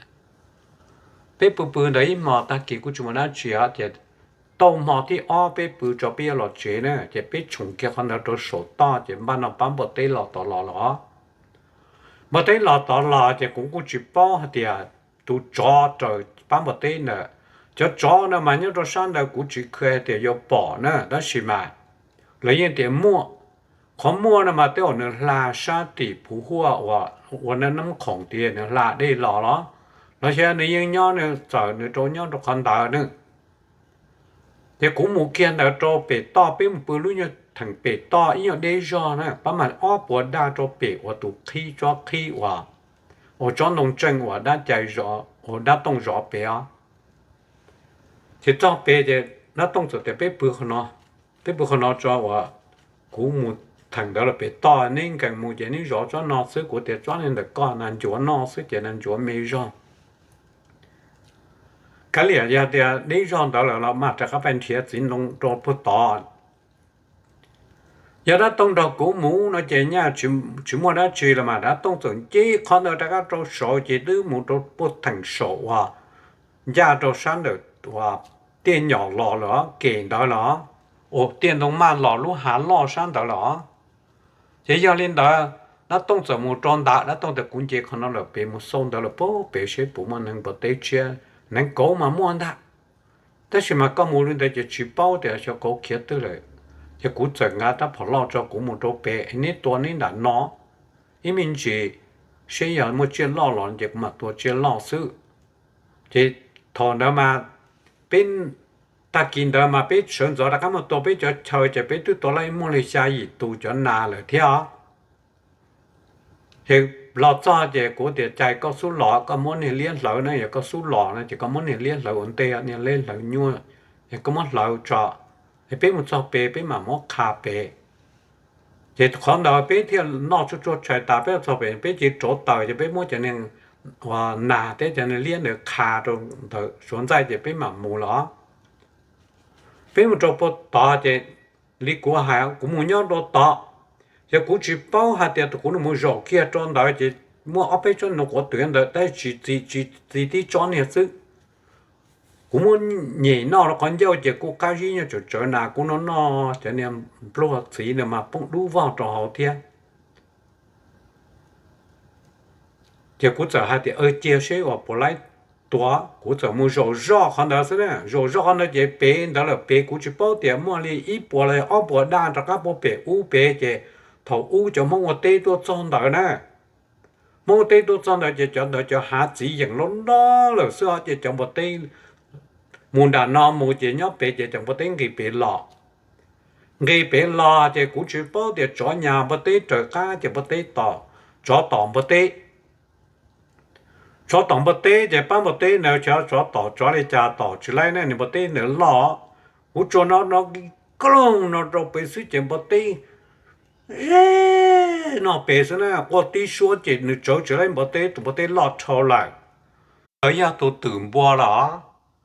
Peb pw pw ntawd ib hmo tag kis kuj tsis muaj dab tsi os, ces tau hmo thib ob peb pw tso peb yuav los tsev na, ces peb tshoom kiag qhov ntawd rau saum toj ces npaj no pab npua teb los tod los los. Npua teb los tod los ces kuv kuj tsis paub hais tias tus tsov raws pab npua teb ntawd. Cov tsov no mas nyob rau sab ntawd kuv tsis khw hais tias yuav pom na, tab sis mas lawv yeej tias muaj. Qhov muaj no mas tej zaum nws hla sab tim Phuv Huaj uas ua Nab Khoom tias nws hla dej los los, los xyov nws yeej nyob, nws txawm nws rau nyob rau qhov ntawd na. Ces kuv mus kiag ntawd rau pem toj, peb mus pw lub nyuag theem pem toj ib nyuag deb zog na, pab mas ob puas daj rau pem uas tus qhib tsob qhib uas, uas tsob ntoo tseej uas dab cai zov, uas dab tooj zov pem os. Ces txog pem ces dab tooj txawm tias peb pw qhov no, peb pw qhov no tso uas kuv mus theem ntawd los pem toj, neb nkees mus ces neb zov tsob no xwb, kuv tias tsob no ntawm koj, nas ncuav noj xwb ces nas ncuav me zog. Kav liam yog tias deb zog ntawd lawm los mam rov qab pais nrhiav txiv ntoo rau puag tod. Yog dab tooj nrog kuv mus no ces nyaj tsis muaj dab tsi los mas dab tooj txawm nce qhov ntawd rov qab rau saud ces twb mus rau puag theem saum uas ncaj rau sab ntawm uas tiaj nyom los lawm, kem ntawd los, uas tiaj ntoo maj los lub hav loj sab ntawd los. Ces yog li ntawd dab tooj txawm mus rau ntawd, dab tooj tias kuv nce qhov no lawm pem mus xauj ntawd lawm puag pem seb puas muaj neeg npua teb tshiab, neeg kauv mas muaj ntag. Tab sis mas koj mus li ntawd ces tsis paub tias xyov kauv khiav twg lawm. Ces kuv txawm nqa rab phom loj tso kuv mus rau pem, neb tua neb nram no ib me ntsis, seb yog muaj tsiaj loj los ces kuv mam tua tsiaj loj xwb. Ces thaum ntawd mas peb, tag kis ntawd mas peb sawv ntxov rov qab mus tua peb cov chaw ces peb twb tua laib muaj li xya yim tus cov nas lawm thiab os. Ces los txog ces kuv tias cais koj xub los, koj muab niag liab hlawv na, yog koj xub los no ces koj muab niag liab hlawv ua ntej, niag liab hlawv nyuaj, es koj muab hlawv tso, es peb mus txog pem peb mam muab qha pem. Ces qhov ntawd peb thiaj noj tsuj tsuag tshais tas peb txog pem peb cia li rauv taws ces peb muab cov niag nas thiab cov niag liab ntawd qha rau ntawm suav ntxaij ces peb mam mus los. Peb mus rau puag tod ces li kuv hais kuv mus nyob rau tod, ces kuv tsis paub hais tias tus kuv mus zaum kiag rau ntawd ces muaj ob peb tsob ntoo quav twm ntawd tab sis tsis txi tib tsob niag xwb. Kuv muab nyem noj rau qhov ncauj ces kuj qab zib nyuag tsawm tsawv nas, kuv noj noj cov niag npluag txiv ntawd mas poob dub vog rau hauv thiab. Ces kuv txawm hais tias cia seb uas puas laib tua, kuv txawm mus zaum zoj qhov ntawd xwb na. Zaum zoj qhov ntawd ces pem ntawd lawm pem kuv tsis paub tias muaj li ib puas los ob puas daj rov qab puag pem ub pem ces thaum ub cov Hmoob ua teb tuaj txog ntawd na. Hmoob ua teb tuaj txog ntawd ces cov ntawd cov hav txiv yeem loj loj lawm xwb os, ces cov npua teb mus nram no mus ces nyob pem ces cov npua teb nqis pem los. Nqis pem los ces kuv tsis paub tias tsov nyas npua teb raws qab ces npua teb tom, tsov tom npua teb. Tsov tom npua teb ces pab npua teb ntawd, tsov tom tsov li cas tom tsis laib ne, nws npua teb ntawd loj. Kuv tsuas no no kis kloog no rau pem xwb ces npua teb ze no pem xwb na, quaj tib suab ces nws tsawv tsis laib npua teb, tus npua teb loj dhau lawm. Ntawd yog tus twm npua los,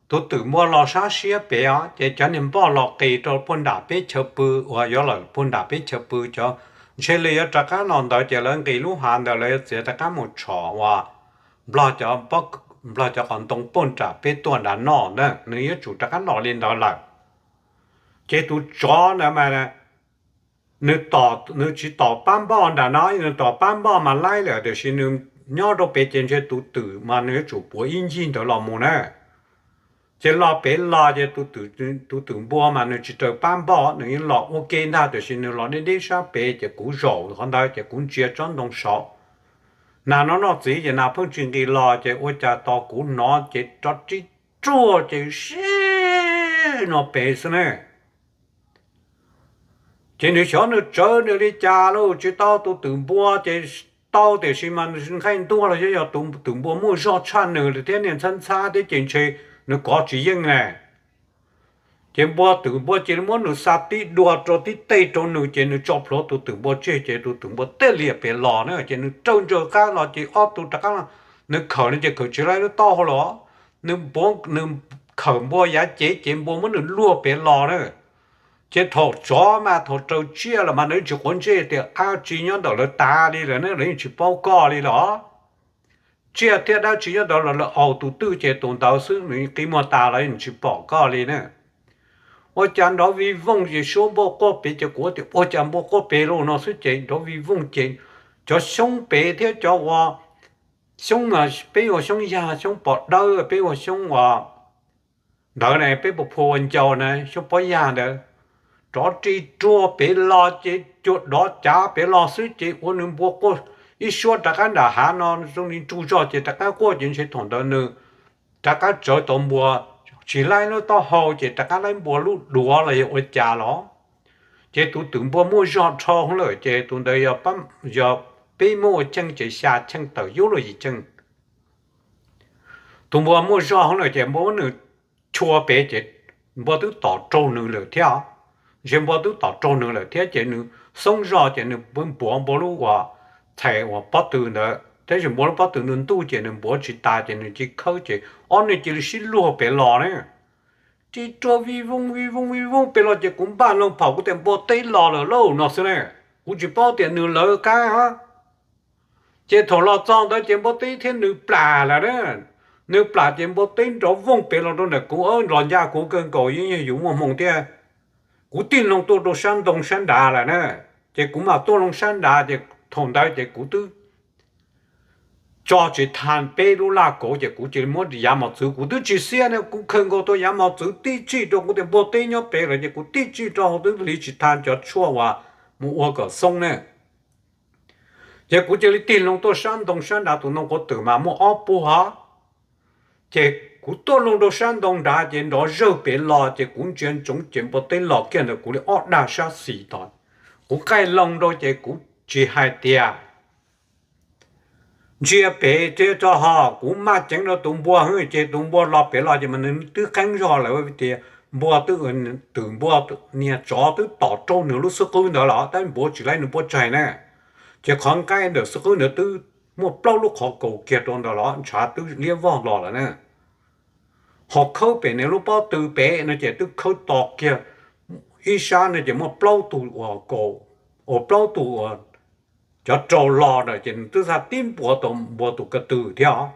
tus twm npua los sab siab pem os, ces cov niag npoj los qis rau puag nram peb chaw pw uas yuav lawm puag nram peb chaw pw cov, ntshe li yuav rov qab los ntawd ces lawv nqis lub hav ntawd lawv yuav txiav rov qab mus tshom uas Nplog cov, Nplog cov qhov ntoo puag nram peb tuaj nram no na, nws yuav tsum rov qab los li ntawd lawm. Ces tus tsov ntawd mas nws tsis tom pab npoj nram no, nws tom pab npoj mas laib lawm tiam sis nws nyob rau pem ces ntshe tus twm mas nws yuav tsum puav ib ncig ntawd los mus na. Ces los pem los ces tus twm npua mas nws tsis raws pab npoj, nws yeej los ua ke ntag tiam sis nws los deb deb sab pem ces kuv zaum qhov ntawd ces kuv ntsia tsob ntoo saud. Nas no noj txiv ces nas pheej tsis nqis los ces ua cas tos kuv hnov ces rov ris ruaj ces sib no pem xwb ne. Ces nws xyov nws tsawv nws li cas lauj, tsis tau tus twm npua ces tau tiam sis mas nws nqaij ntuag los xyov yog tus twm npua muaj zog tshaj nws thiab niag ntxhab ntxhab thiab ces ntshe nws kov tsis yeej ne. Ces npua twm npua cia li muab nws xa tib dua rau tib teg rau nws ces nws tso plhuav tus twm npua tseg ces tus twm npua teb liam pem los na ces nws raws nraws qab los ces ob tug rov qab los, nws khawm no ces khawm tsis laib lub taub hau los, nws npua nws khawm npua yav cev ces npua muab nws luag pem los na. Ces thaum tsov mas thaum raws tsiaj los mas nws tsis quav ntsej tias dab tsi nyob ntawm lawv tas li lawm ne, lawv yeej tsis paub koj li los. Tsiaj thiab dab tsi nyob ntawd los lawv aus tus twg ces tus ntawd xwb, nws qi muag tas los nws tsis pom koj li na. Ua cas nrov vij vooj ces suab npua quaj pem ces kuv tias ua cas npua quaj pem los no xwb ces nrov vij vooj ces cov xyoob pem thiab cov ua xyoob, peb ua xyoob yag xyoob pos dawb peb ua xyoob ua ntawd na peb puas phua ua ncau na xyoob pob yag ntawd, rov ris ruag pem los ces cuag dov cav pem los xwb ces ua nws npua quaj ib suab rov qab nram hav no zoo li ntsuj zog ces rov qab quaj ces ntshe thaum ntawd nws rov qab tsawv tau npua, tsis laib lub taub hau ces rov qab laib npua lub duav los yog ua cas los. Ces tus twm npua muaj zog dhau lawm ces tus ntawd yog peb muab ua cheej ces xya cheej tawm yub luag yim cheej. Tus npua muaj zog lawm ces npua muab nws chua pem ces npua twb tom raug nws lawm thiab. Ntshe npua twb tom raug nws lawm thiab ces nws xoob zog ces nws npuav npua lub ua txhais uas pob tw ntawd tab sis npua lub pob tw ntuj ntuj ces nws npuav tsis tas ces nws cia khawb ces ob niag cia li sib luag pem los na. Ris ruag vij vooj vij vooj vij vooj pem los ces kuv npaj loo phaum kuv tias npua teb los lawm lauj no xwb ne. Kuv tsis paub tias nws lawv qab. Ces thaum los txog ntawd ces npua teb thiab nws plam lawm na. Nws plam ces npua teb nrov vooj pem los rau ntawm kuv los ncaj kuv kawg nkaus yeej yog yus muaj hmoo thiab. Kuv tig loo tuaj rau sab ntoo sab nrad lawm na. Ces kuv mam tuaj loo sab nrad ces thaum ntawd ces kuv twb tso tsis tag peb lub laj kauv ces kuv cia li muab yav mos txwv, kuv twb tsis xiab ne, kuv khaws nkaus tau yav mos txwv tib tsij rau kuv tias npua teb nyob pem lawm ces kuv tib tsij rau hauv twb hliv tsis tag cov tshuaj uas mus ua kom xoob ne. Ces kuv cia li tig loo tuaj sab ntoo sab nrad, tus ntoo quav twm mas muaj ob puag hov. Ces kuv tuaj loo rau sab ntoo nrad ces nrov zawg pem los ces kuv ntsia ntsoov ces npua teb los kiag ntawm kuv li ob dag sab xis tod. Kuv qaij loo rau ces kuv tsis hais tias ntsia pem thiab rau ho kuv maj ceev rau tus npua, ces tus npua los pem los ces mas nws twb qeeb zog lawm tias npua twb, twm npua niag tsov twb tom raug nws lub xub qwb ntawd los tab npua tsis laib nws npua tsaig na. Ces qhov nqaij ntawm xub qwb ntawd twb muaj plaub lub qhov kaus kiag rau ntawd los ntshav twb liab vog los lawm na. Ho khawb pem nws lub pob tw pem no ces twb khawb to kiag ib sab no ces muaj plaub tug uas kaus, uas plaub tug uas cov rau lo ntawd ces nws twb xa tib npuav tau npua tus ko tw thiab os.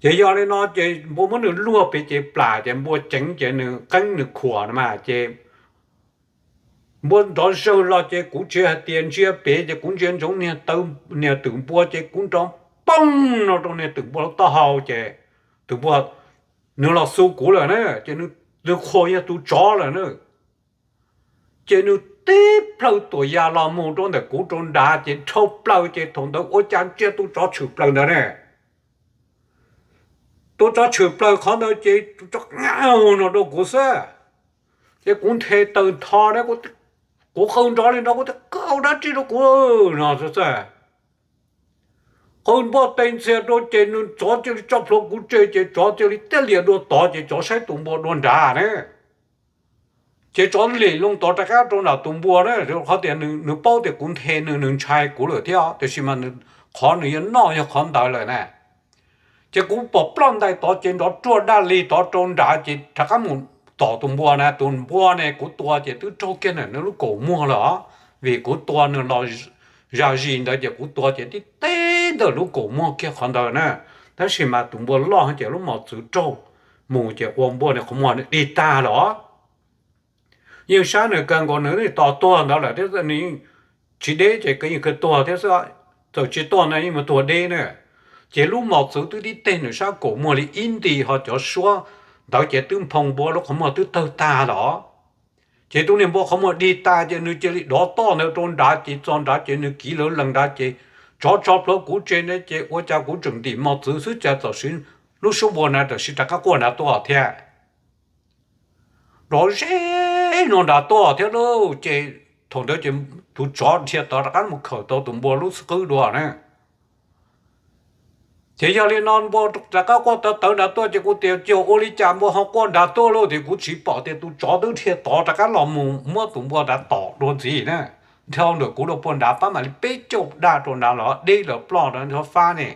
Ces yog li no ces npua muab nws luag pem ces plam ces npua ceev ces nws qeeb nws khuam no mas ces npua nrov zawg los ces kuv tsis hais tias ntsia pem ces kuv ntsia ntsoov niag twm npua ces kuv nrov poog no rau niag twm npua lub taub hau ces twm npua nws los xu kuv lawm na, ces nws qhuas yog tus tsov lawm na. Ces nws tib plhaw tuam yas los mus rau ntawm kuv rau nrad ces dhau plaws ces thaum ntawd ua cas ntsia tus tsov tshwm plaws ntawd ne. Tus tsov tshwm plaws qhov ntawd ces tus tsov no rau kuv xwb. Ces kuv nthe tawg ntho na, kuv qw nrov li nrov kuv tias koj ua dab tsi rau kuv no xwb. Qw npua tes ntxhias rau ces nws tsov cia li tso plhuav kuv tseg ces tsov cia li teb liam dua tod ces tsov saib tus npua dua nrad na. Ces tsov lim loo tod rov qab rau nram tus npua na, qhov tias nws paub tias kuv nthe nws, nws ntshai kuv lawm thiab tiam sis mas qhov nws yuav noj yog qhov ntawd lawm na. Ces kuv pom ploj ntais tod ces nrov ruaj daj li tod rau nrad ces rov qab mus tom tus npua na. Tus npua ne kuv tua ces twb raug kiag ntawm nws lub kaum muag lawm os, vim kuv tua nws los zam zis ntawd ces kuv tua ces tib teb ntawm lub kaum muag kiag qhov ntawd na. Tab sis mas tus npua loj ces lub mos txwv raug mus ces ua npua nws qhov muag dig tag lawm os. Yeej sab nws kawg nkaus, nws tos tuag ntawd lawm thiab nws yeej tsis deb ces yeej kawg tuag thiab xwb. Txawm tsis tuag ntawd yeej mus tuag deb na. Ces lub mos txwv twb tib teg nws sab kaum muag li ib nti ho cov suab ntawd ces twb nphoo npua lub qhov muag twb tawg tag lawm. Ces tus niag npua qhov muag dig tag ces nws cia li dov toj ntawd rau nrad ces txog nrad ces nws kiv lawv lees nrad ces tsov tso plhuav kuv tseg na ces ua cas kuv tseem ntim mos txwv xwb cas txawm siv lub suab npua na tam sim rov qab quaj nrad tuaj thiab. Nrov zeb no nrad tuaj thiab lauj. Ces thaum ntawd ces tus tsov dhia tod rov qab mus khawm tau tus npua lub xub qwb dua na. Ces yog li no npua rov qab quaj tawv tawv nrad tuaj ces kuv tias, Ua li cas npua ho quaj nrad tuaj lauj? Tias kuv tsis pom tias tus tsov twb dhia tod rov qab los mus muab tus npua nrad tom dua ntxiv na. Dhau ntawm kuv rau puag nrad pab mam li peb caug daj rau nrad los deb lawm ploj nrad nrov fab ne.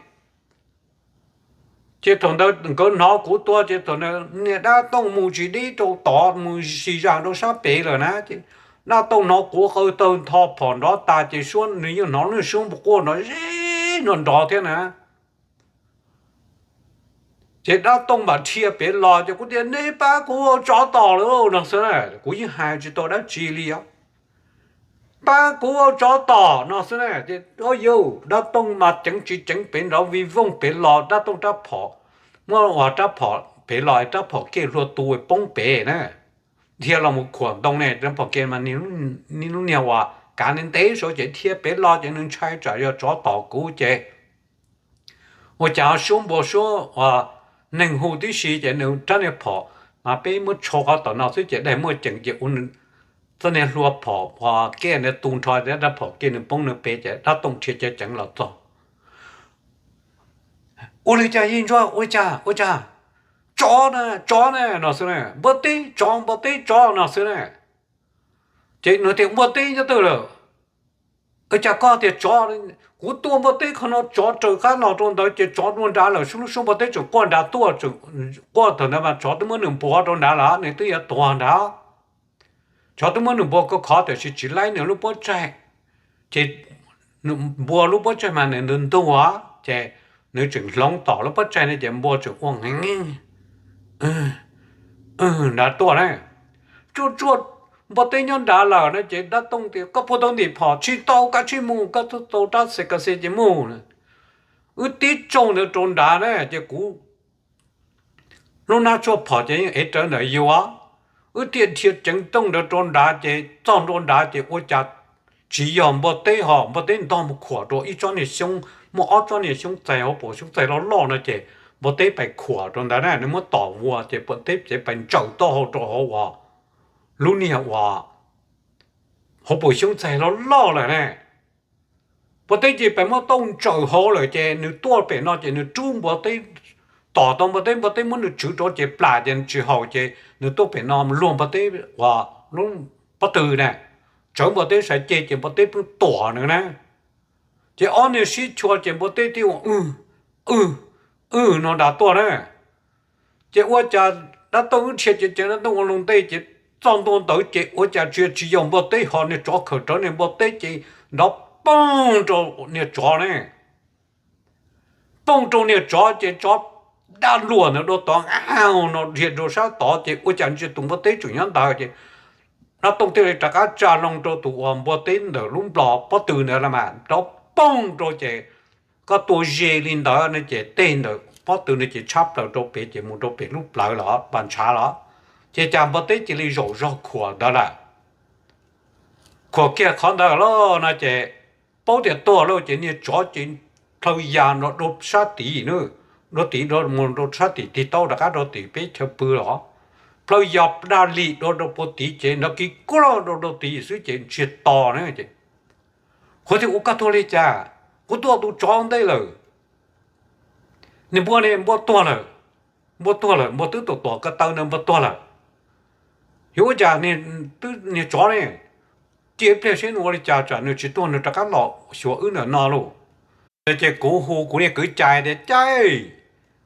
Ces thaum ntawd nkawd hnov kuv tuaj ces thaum ntawd niag dab tooj mus tsis deb rau tod, mus si zam rau sab pem lawm na. Ces dab tooj hnov kuv qw tawg ntho phom nrov tas ces suab nws yeej hnov lub suab npua quaj nrov zeb nrov nrov thiab na. Ces dab tooj mam dhia pem los ces kuv tias, Nej pab kuv, tsov tom lawm no xwb na. Kuv yeej hais tsis tau dab tsi li os. Pab kuv, tsov tom no xwb na. Ces o yau, dab tooj mas ceev tsis ceev pem nrov vij vooj pem los, dab tooj rab phom, muab ua rab phom pem los, rab phom kiag hlua tu poob pem na. Dhia los mus khuam ntoo ne, rab phom kiag mas niag lub niag uas kav ntev ntev saud ces dhia pem los ces nws ntshai tsam yog tsov tom kuv ces ua cas suab npua suab neeg hu tib si ces nws rab niag phom mas peb muab tsho qhov tom no xwb ces daig muaj ceem ces ua txoj niag hlua phom uas kiag nws tu nrho rab phom kiag nws poob nws pem ces dab tooj dhia ceev ceev los txog. Ua li cas yeej ntsuag, ua cas, ua cas, tsov na, tsov na no xwb na, npua teb tsov, npua teb tsov no xwb na. Ces nws tias, Npua teb nyob twg lawm? Ua cas koj tias tsov? Kuv tuaj npua teb qhov no tsov raws qab los rau ntawd ces tsov dua nrad lawm, lub suab npua teb tseem quaj nrad tuaj, quaj thaum ntawd mas tsov twb muab nws npuav rau nrad lawm, nws twb yuav tuag nrad. Tsov twb muab nws npuav khov khov tiam sis tsis laib nws lub pob tsaig, ces npua lub pob tsaig mas nws ntug ntug ces nws tseem hloov tom lub pob tsaig no ces npua tseem ua nqeeb nrad tuaj na. Tsuaj tsuaj, npua teb nyob nrad lawm no ces dab tooj tias, Koj puas tau ntim phom? Tsis tau, kav tsij mus, koj tau rab xe ka xe ces mus. Wb tib tsoog ntawd rau nrad na ces kuv lub hnab tsuaj phom ces yeej ev rawv ntawm yus. Wb thiaj dhia ceev tooj ntawd rau nrad ces txog ntua nrad ces ua cas tsis yog npua teb ho, npua teb ntog mus khuam rau ib tsob niag xyoob, muaj ob tsob niag xyoob txaig hauv paus xyoob txaig loj loj no ces npua teb pais khuam rau ntawd na, nws muab tom vuas ces npua teb ces pais ntsaws taub hau rau hauv uas lub niag uas hauv paus xyoob txaig loj loj lawm ne. Npua teb ces pais muab taub ntsaws hauv lawm ces nws tuaj pem no ces nws rub npua teb, tom tau npua teb, npua teb muab nws tswv rau ces plam ces tsis haum ces nws tuaj pem no luag npua teb uas lub pob tw na, tsawv npua teb sawv ceg ces npua teb pheej tuam nws na. Ces ob niag sib chua ces npua teb thiaj ua w w no nrad tuaj na. Ces ua cas dab tooj wb dhia ceev ceev dab tooj ua loo ntej ces txog ntua ntawd ces ua cas tsis, tsis yog npua teb ho, niag tsov khawm rawv niag npua teb ces nrov poog rau niag tsov ne. Poog rau niag tsov ces tsov dab luam ntawd dua tod, a no dhia rau sab tod ces ua cas ntsia tus npua teb tseem nyob ntawd ces dab tooj thiaj li rov qab tsa loo rau tus uas npua teb ntawm lub nplos pob tw ntawd los mas nrov poog rau ces koj tua ze li ntawd no ces tej ntawm pob tw no ces tshab plaws rau pem ces mus rau pem lub plawv los pas ntshav los, ces cas npua teb cia li zaum zog khuam ntawd lawm. Khuam kiag qhov ntawd lawm no ces paub tias tuag lawm ces niag tsov ces plhaw yas no rau sab tid na, rau tid, mus rau sab tim tig tau rov qab rau tim peb chaw pw los, plhaw yas daj lim rau rau puag tid ces nrov kiv kuj rau rau tid xwb ces ntsiag to na ces kuv tias, Ua koj tuag li cas? Kuv tuaj tus tsov ntej lawm. Niag npua ne, npua tuag lawm, npua tuag lawm, npua twb tuam tuam ko taw ntawd npua tuag lawm. Yuav ua cas, niag tsov ne, cia ib pliag seb nws ua li cas tsam nws tsis tuag nws rov qab los xyuas wb ntawm no lauj. Ces kuv hu kuv niag kwv Cai tias, Cai,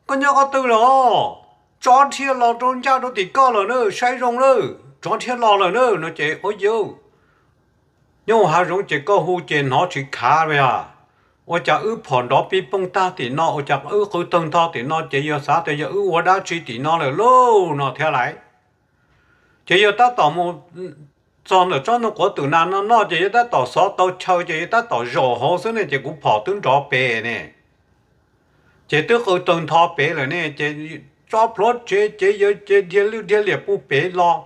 koj nyob qhov twg lawm os? Tsov dhia los rau ncaj rau tim koj lawm na, saib zoo lawm, tsov dhia los lawm na no ces ua yau nyob hauv hav zoov ces koj hu ces hnov tsis khav li os. Ua cas wb phom nrov pib pooj tag tim no, ua cas wb qw tawg ntho tim no ces yog xav tias yog wb ua dab tsi tim no lawm lauj no thiab lais. Ces yog tab tom mus txog ntawm tsob ntoo quav twm na no no ces yog tab tom xov tau chaw ces yog tab tom zaum hauv xwb ne ces kuv phom twb nrov pem ne. Ces twb qw tawg ntho pem lawm ne ces tso plhuav tsev ces yawg ces dhia lwj dhia liam pub pem los.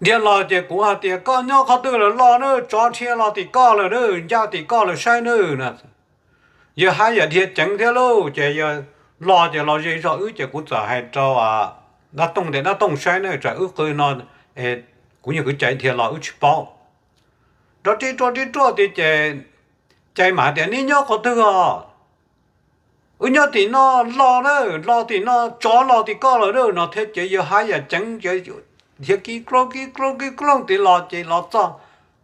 Dhia los ces kuv hais tias, Koj nyob qhov twg lawm los na? Tsov dhia los tim koj lawm na, ncaj tim koj lawm saib na. Yawg hab yam dhia ceev thiab lauj, ces yawg los ces los ze zog wb ces kuv txawm hais rau dab tooj tias, Dab tooj saib na, tsam wb qw no kuv nyuag kwv Cai dhia los wb tsis paub. Nrov rib ruaj rib ruaj tias ces Cai mam tias, Neb nyob qhov twg os? Wb nyob tim no los na, los tim no, tsov los tim koj lawm na no thiab ces yawg haj yam ceev ces dhia kib kloog kib kloog kib kloog tim los ces los txog.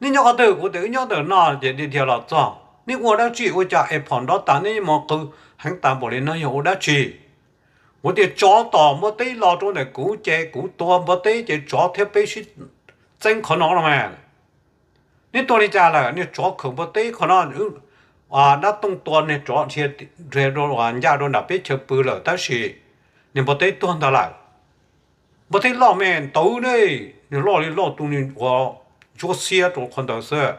Nej nyob qhov twg? Kuv tias wb nyob ntawm no ces dhia los txog. Nej ua dab tsi ua cas es phom nrov tas nej mus qw heev tas npaum li no yog ua dab tsi? Kuv tias tsov tom npua teb los rau ntawm kuv ces kuv tua npua teb ces tsov thiab peb sib txeeb qhov no los mas. Neb tua li cas lawm? Niag tsov khaws npua teb qhov no, dab tooj tua niag tsov dhia ncaj rau nram peb chaw pw lawm tab sis niag npua teb tuag ntag lawm. Npua teb loj me ntawd ne, niag loj li loj tus niag uas ntsuab xiab rau qhov ntawd xwb.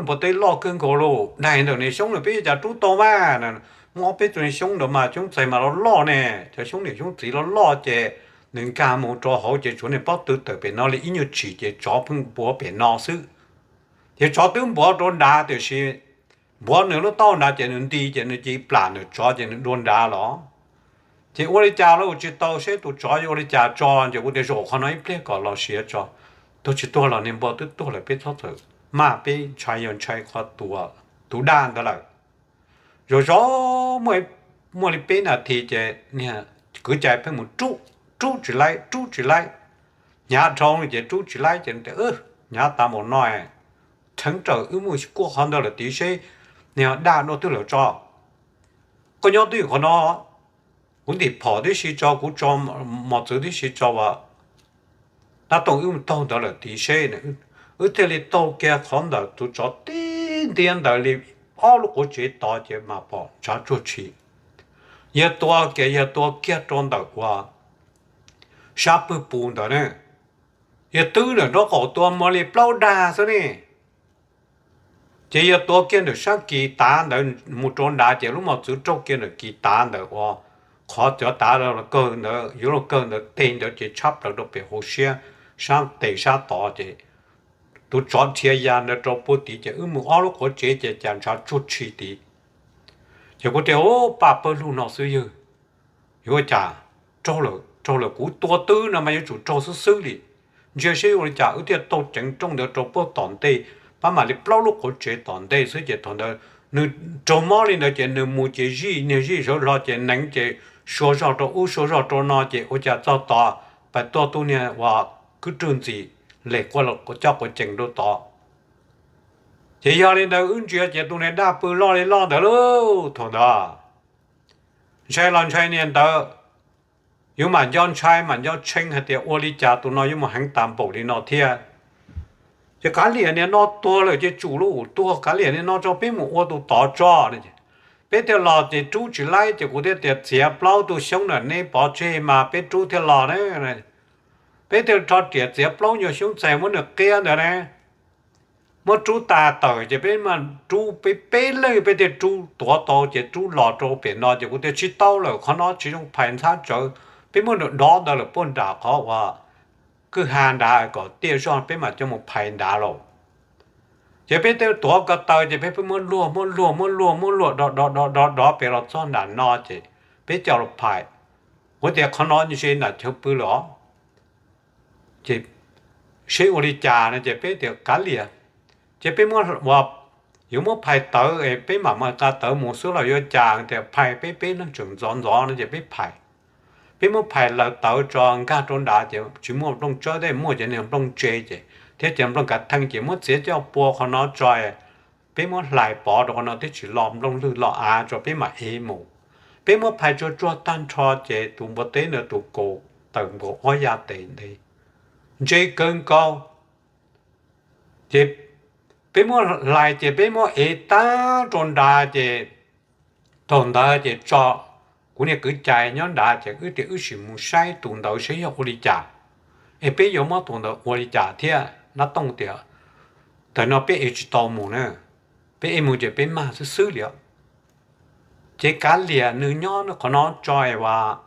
Npua teb loj kawg nkaus lauj, daig ntawm niag xyoob na peb cas rub tau mas. Muaj ob peb tug niag xyoob ntawd mas xyoob txais mas loj loj ne, cov xyoob niam xyoob txiv loj loj ces nws nkag mus rau hauv ces tshuav niag pob tw tawm pem no li ib nyuag tshim ces tsov pheej npuav pem no xwb. Ces tsov twb npuav rau nrad tiam sis npuav nws lub taub nrad ces nws nti ces nws cia li plam nws tsov ces nws dua nrad los. Ces ua li cas los tsis tau seb tus tsov yuav ua li cas tso, ces kuv tias zaum qhov no ib pliag kom los siav tso. Tuag tsis tuag los niag npua twb tuag lawm peb txhob txawm maj, peb ntshai yog ntshai qhov tus daj ntawd lawm. Zov zov muaj li peb nas this ces niag kwv cai pheej mus rub, rub tsis laib, rub tsis laib. Hnyav dhau ces rub tsis laib ces tias, hnyav tas npaum no, theev raws wb mus kuaj qhov ntawd lawm tid seb niag daj dua twg lawm tso. Koj nyob twj ywm qhov no, kuv ntim phom tib si tso, kuv tso mos txwv tib si tso as, dab tooj wb mus taug ntawd lawm tid seb. Wb thiaj li taug kiag qhov ntawm tus tsov tib ntiab ntawd li ob lub quav tsev tod ces mas pom ntshav tsuag tshi. Yawg tua kiag, yawg tua kiag rau ntawm uas sab pwg pus ntawd ne, yawg twb ntawm nraub qaum tua muaj li plaub dag xwb ne. Ces yawg tua kiag ntawm sab kis tav ntawd mus rau nrad ces lub mos txwv raug kiag ntawm kis tav ntawd uas qhov cov tav kawg ntawd yuav luag kawg ntawd teg ntawd ces tshab plaws rau pem hauv siab, sab tes sab tod ces tus tsov dhia ya ntawd rau puag tid ces wb mus ob lub quav tsev ces cas ntshav tsuag tshi tid. Ces kuv tias, u, paj pawg lug no xwb yawg, yuav ua cas, raug lawm, raug lawm, kuv tua twb no mas yuav tsum raug xwb xwb li. Ntsia seb ua li cas, wb thiaj taug ceev rooj ntawd rau puag tom ntej, pab mam li plaub lub quav tsev tom ntej xwb ces thaum ntawd nws raug mob li ntawd ces nws mus ces zij, niag zij sawv hlo ces neev ces sua zog rau ub sua zog rau no ces ua cas txog tod pais tuaj tus niag uas kwv rwg ntxim les coj quav cees rau tod. Ces yog li ntawd wb ntsia ces tus niag daj pw loj li loj ntawd lauj, thaum ntawd ntshai los ntshai niag ntawd, yuav mam nco ntshai mam nco tshee hais tias ua li cas tus no yuav mus heev tas npaum li no thiab. Ces kav liam niag no tuag lawm ces tsum lauj, tuag kav liam niag no tso, peb mus ua tus tod tso. Peb thiaj los ces rub tsis laib ces kuv thiaj tias txiav plaub tug xyoob ntawm neb pov tseg mas peb rub thiaj los na. Peb thiaj rho riam txiav plaub nyuag xyoob txaij muab nws qiab ntawd na, muab rub tas tawm ces peb mam rub, peb peb leeg peb thiaj rub tuav tau ces rub los rau pem no ces kuv tias tsis tau lawm, qhov no tsis zoo phais ntxhab tsawv, peb muab nws dov ntawd lawm puag nram qhov uas kwj ha nrad kom tiaj zog peb mam coj mus phais nrad lauj. Ces peb thiaj tuav ko taw ces peb pheej muab luag muab luag muab luag muab luag do do do do dov pem los txog nram no ces peb coj los phais. Kuv tias qhov no ntshe nram chaw pw lawm os. Ces seb ua li cas no ces peb tias kav liam, ces peb muab, yuav muab phais tawv es peb mam mus nqa tawv mus xwb los yuav cas, tias phais peb peb leeg tseem ntxov ntxov no ces peb phais. Peb muab phais laws tawv tso nkag rau nrad ces tsis muaj nplooj tsawb thiab, muaj cov niag nplooj ntse ces thiab cov nplooj kav theej ces muab txiav coj pua qhov no tso. Peb muab hlais pov rau qhov no thiab tsis los nplooj lwg los av tso peb mam ev mus. Peb muab phais tsuag tsuag tag nrho ces tus npua teb ntawd tus kaus tawm nkaus ob yav tes ntev, ntse kawg nkaus. Ces peb muab hlais ces peb muab ev tag rau nrad ces thaum ntawd ces tso kuv niag kwv cai nyob nrad ces wb tias wb sim mus saib tus ntawd saib yog ua li cas, es peb yuav muab tus ntawd ua li cas thiab. Nab Tooj tias tawm no peb ev tsis tau mus na, peb ev mus ces peb mag xwb xwb li. Ces kav liam nws nyob qhov no tso es as,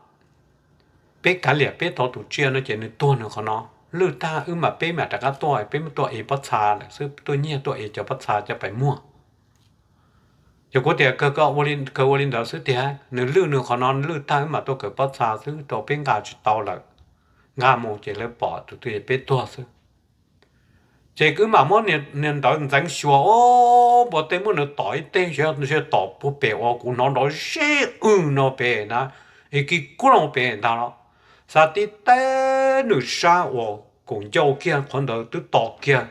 peb kav liam peb tau tus tsiaj no ces nws tuag nws qhov no, lwj tag wb mam peb mam rov qab tuaj, peb muab tuaj ev pob txha lawm xwb, tuaj nyiag tuaj ev cov pob txha coj pais muag. Ces kuv tias kawg ua li ntawd xwb tiag, nws lwj nws qhov no, lwj tag wb mam tuaj kawm pob txha xwb rau peb nqa tsis tau lawm, nqa mus ces lawv pom tus twg peb tuag xwb. Ces wb mam muab niag ntawd ntxeev xyuas, o, npua teb muab nws tom ib teg, tom puag pem uas kuv hnov nrov zeb wb no pem na, es kis kuj loo pem ntag los. Xav tib teb nws sab uas kaum ncauj kiag qhov ntawd twb tom kiag,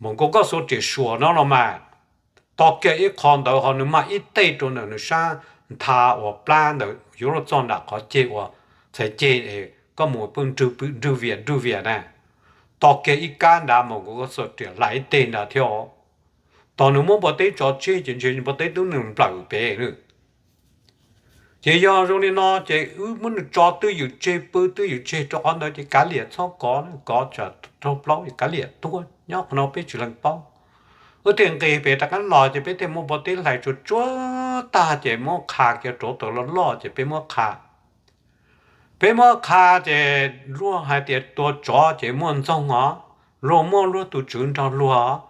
mas nkaus koj xuas riam suas no los mas, tom kiag ib qho ntawd ho nws mag ib teg rau ntawm nws sab ntha uas plab ntawd yuav luag txog nram qhov ceg uas txhais ceg es koj mus pw nrwg vias nrwg vias na, tom kiag ib kab nrad mas nkaus koj xuas riam hlais ib teg nrad thiab. Tos nws muab npua teb tso tseg ces ntshe npua teb twb nws nplawm pem na. Ces yog zoo li no ces wb muab nws tso twj ywm tseg pw twj ywm tseg rau qhov ntawd ces kav liam txhob kov, kov tsam raug plaub es kav liam tuag nyob qhov no peb tsis lees paub. Wb thiaj nqis pem rov qab los ces peb thiaj muab npua teb hlais tsuag tsuag tag ces muab qha kiag rauv taws loj loj ces peb muab qha. Peb muab qha ces luag hais tias tua tsov ces muaj ntxoog os, luag muaj luag tus tswv nrog luag os,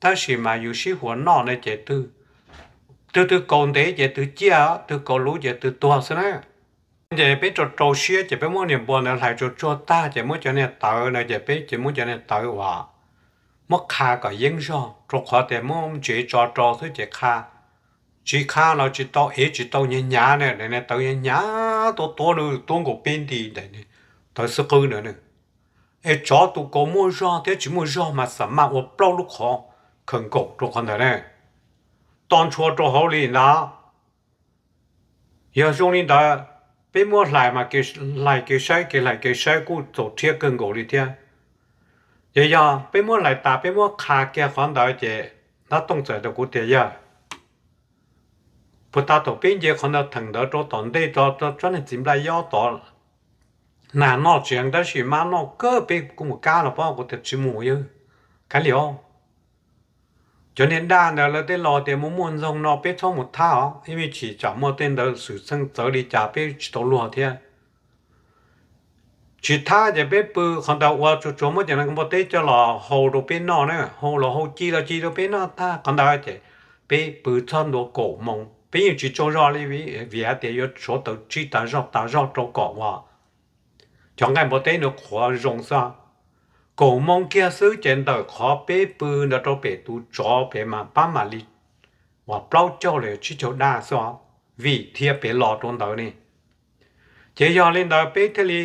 tab sis mas yus sib huas noj ne ces twg twg kaus ntev ces twg ciaj, twg kaus luv ces twg tuag xwb na. Ces peb rau rau siab ces peb muab niag npua ntawd hlais tsuag tsuag tag ces muab cov niag tawv na ces peb ces muab cov niag tawv uas muab qha kom yeeb zog rau qhov tias muab ntsev tso rau xwb ces qha tsis qha los tsis tau ev tsis tau hnyav hnyav na, niag tawv hnyav hnyav tuab tuab nws tuab nkaus peb nti ntawd, tawv xwb qwb na. Es tsov tus kaus muaj zog thiab tsis muaj zog mas xam maj ua plaub lub qhov khaws nkaum rau qhov ntawd na, to ntshua rau hauv li ntawd. Yog zoo li ntawd, peb muab hlais mas hlais kev saib kev hlais kev saib kuj txaus rhiab kawg nkaus li thiab. Ces yog peb muab hlais tas peb muab qha kiag qhov ntawd ces Nab Tooj txawm rau kuv tias yog puas tas thaum peb nce qhov ntawd theem ntawd rau tom ntej tso tsob niag txiv nplaj yob tod, nag noj tsis heev tab sis mab noj kawg peb kuj mus kab los pob kuv tias tsis mus yog kav liam os. Cov niag daj ntawd lawv tej laus tias muaj muaj ntxoog no peb txhob mus thab os, ib me chim tsam muaj tej ntawd xwm txheej txawv li cas peb tsis tau luag thiab. Tsis thab ces peb pw qhov ntawd ua tsuag tsuag muab cov npua teb coj los hau rau peb noj na, hau los hau ci los ci rau peb noj tag qhov ntawd ces peb pw txog ntua kaum moos peb yeej tsis tsaug zog li vim hais tias yuav tshuav taws tsib tas zog tas zog rau kom uas cov nqaij npua teb nws qhuav zoo xwb. Kaum moos kiag xwb ces ntawm qhov peb pw ntawd rau pem tus tsov pem mas pab mam li uas plaub caug los tsib caug daj xwb os, vim thiaj pem los rau ntawd ne. Ces yog li ntawd peb thiaj li,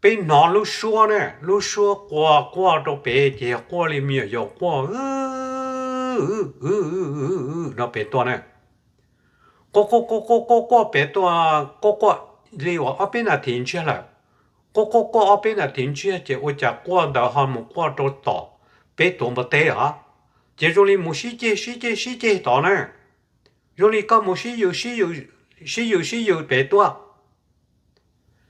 peb hnov lub suab ne, lub suab quaj quaj rau pem ces yog quaj li me nyuam yaus quaj no pem tuaj ne. Quaj quaj quaj quaj quaj pem tuaj, quaj quaj li uas ob peb nas this ntsiag lawm. Quaj quaj quaj ob peb nas this ntsiag ces ua cas quaj ntawd ho mus quaj rau tom peb tuav npua teb os. Ces zoo li mus sib ceg sib ceg sib ceg tod na, zoo li koj mus sib yws sib yws sib yws pem tuaj.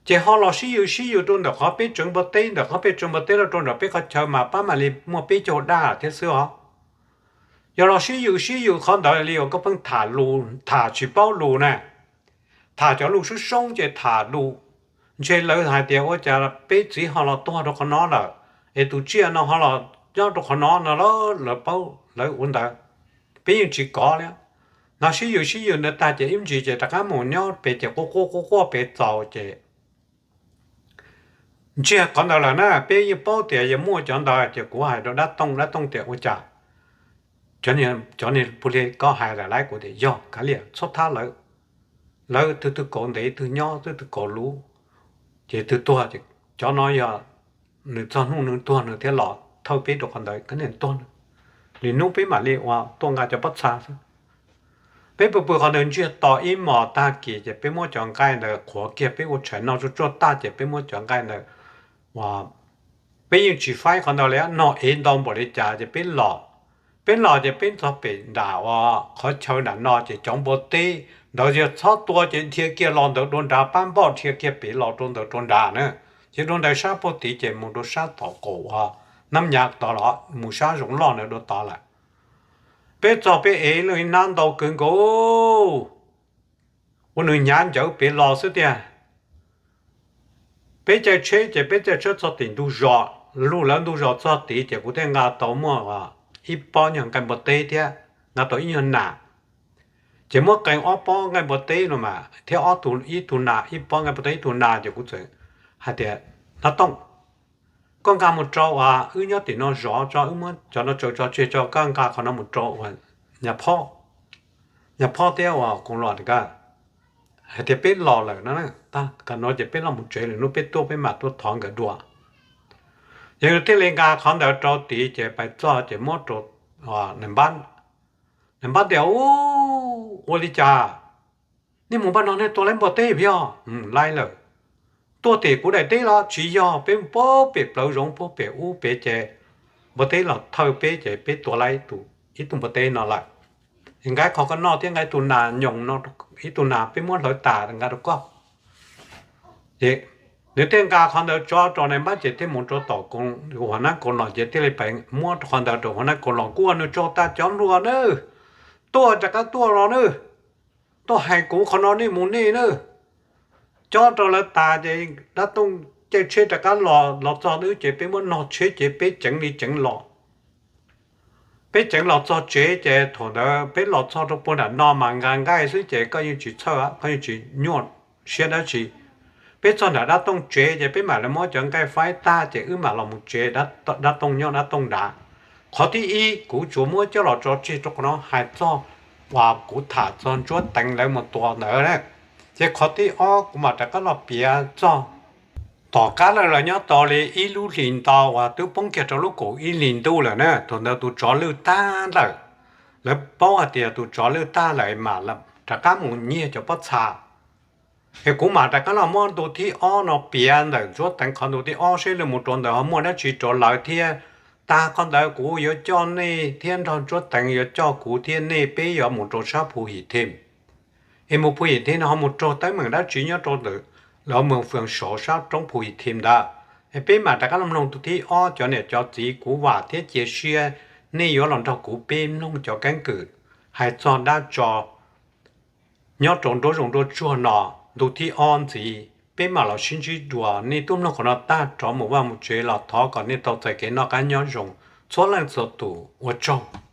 Ces ho los sib yws sib yws rau ntawm qhov peb tseev npua teb, ntawm qhov peb tseev npua teb los rau ntawm peb qhov chaw mas pab mam li muaj peb caug daj thiab xwb os. Yog los sib yws sib yws qhov ntawd li uas koj pheej tham lus tham tsis paub lus na, tham cov lus soob soob ces tham lus, ntshe lawv hais tias ua cas peb txiv ho los tuag rau qhov no lawm, es tus tsiaj no ho los nyob rau qhov no no lawv paub lawv ua ntawd. Peb yeej tsis kov li. No sib yws sib yws ntawd tag ces ib ntsis ces rov qab mus nyob pem ces quaj quaj quaj quaj pem txaus ces ntsiag qhov ntawd lawm na, peb yeej paub tias yog muaj cov ntawd ces kuv hais rau Dab Tooj, Dab Tooj tias ua cas cov niag pug li koj hais lawm lauj, kuv tias yog kav liam txhob thab lawv, lawv twg twg kaus ntev twg nyob twg twg kaus luv ces twg tuag, cov no yog nws txog hnub nws tuag nws thiaj los thawj peb rau qhov ntawd, koj niam tuag lwm hnub peb mam li ua tuaj nqa cov pob txha xwb. Peb pw pw qhov ntawd ntsiag to ib hmos tag kis ces peb muab cov nqaij ntawd qhuav kiag peb ua tshais noj tsuag tsuag tag ces peb muab cov nqaij ntawd ua, peb yeej tsis faib qhov ntawd li, noj ev ntau npaum li cas ces peb los. Peb los ces peb txog pem nram uas qhov chaw nram no ces cov npua teb ntawd yog txhob tua ces dhia kiag los ntawd dua nrad, pab npoj dhia kiag pem los rau ntawd dua nrad na. Ces dua nrad sab puag tid ces mus rau sab tom kaum uas Nab Nyav tod los mus sab Zoov Loj ntawd dua tod lawm. Peb txog peb ev lub hnab ntau kawg nkaus, ua nws hnyav ncawv pem los xwb tiag. Peb caij tsheb ces peb caij tsheb txog tim ntug zos, lug lawv ntug zos txog tid ces kuv thiaj nqa tau muaj ib pob nyuag nqaij npua teb thiab nqa tau ib nyuag nas. Ces muab qee ob pob nqaij npua teb no mas thiab ob tug, ib tug nas, ib pob nqaij npua teb ib tug nas ces kuv txawm hais tias, Nab Tooj, koj nqa mus rau uas wb nyob tim no zov tso, wb muab cov no tsaws tso tseg tso, koj nqa qhov no mus rau uas nyab phob, nyab phob thiab uas koos los, hais tias peb los lawm no, tam no ces peb los mus tsev lawm, hnub peb tuaj peb mam tuaj thov nkawd dua. Ces nws thiaj li nqa qhov ntawd rau tid ces pais txog ces muab rau nais npab. Nais npab tias, Ua li cas nej mus npaj no nej tua laib npua teb thiab? Laib lawm. Tuaj tim kuv daim teb los? Tsis yog, peb mus puag pem plawv zoov puag pem ub pem ces npua teb los thawj peb ces peb tua laib ib tug npua teb no lawm. Nqa qhov ko noj thiab nqa ib tug nas nyoos no, ib tug nas peb muab hlawv tas nqa rau koj. Nws thiaj nqa qhov ntawd tso rau nais npab ces thiaj mus rau tom huas nab koos los ces thiaj li pais muab qhov ntawd rau huas nab koos los, kuj ua nws tsaug tas, Cov hluas nawb, tuaj rov qab tuaj los nawb, tuaj hais kuv qhov no nej mus nej nawb. Cob rau lawv tas ces dab tooj caij tsheb rov qab los, los txog wb ces peb muab nog tsheb ces peb ceev li ceev los. Peb ceev los txog tsev ces thaum ntawd peb los txog rau puag nram no mas nqa nqaij xwb ces koj yeej tsis txhawj, koj yeej tsis nyuaj siab dab tsi. Peb txog nram dab tooj tsev ces peb mam li muab cov nqaij faib tag ces wb mam los mus tsev, dab tooj nyob dab tooj nrad. Qhov thib ib kuv tsuas muab coj los tso tseg rau qhov no hais txog uas kuv tham txog Ntsuab Teev lawv mus tua ntawd na. Ces qhov thib ob kuv mam rov qab los piav txog tom qab lawv los nyob tau li ib lub hlis ntau uas twb poob kiag rau lub kaum ib hlis ntuj lawm na, thaum ntawd tus tsov lwj tag lawm. Lawv paub hais tias tus tsov lwj tag lawm mas rov qab mus nyiag cov pob txha. Es kuv mam rov qab los muab ntu thib ob no piav ntawm Ntsuab Teev qhov ntu thib ob seb lawv mus rau ntawd ho muaj dab tsi rau lawv thiab. Tag qhov ntawd kuv yuav coj nej thiab nrog Ntsuab Teev yuav coj kuv thiab nej peb yuav mus rau sab Phu Yim Thim. Es mus Phu Yim Thim no ho mus raug teeb meem dab tsi nyob rau ntawm lawv moos fwm saud sab roob Phu Yim Thim ntawd. Es peb mam rov qab los mloog ntu thib ob, cov niam cov txiv, kuv vam thiab cia siab nej yuav los nrog kuv peb mloog cov keeb kwm hais txog dab tso nyob rau nruab zoov nruab tsuag no ntu thib ob ntxiv. Peb mam los sib ntsib dua, nej twb mloog qhov no tag rov mus vaj mus tsev los thov kom nej tau txais kev noj qab nyob zoo txhua leej txhua tus, ua tsaug.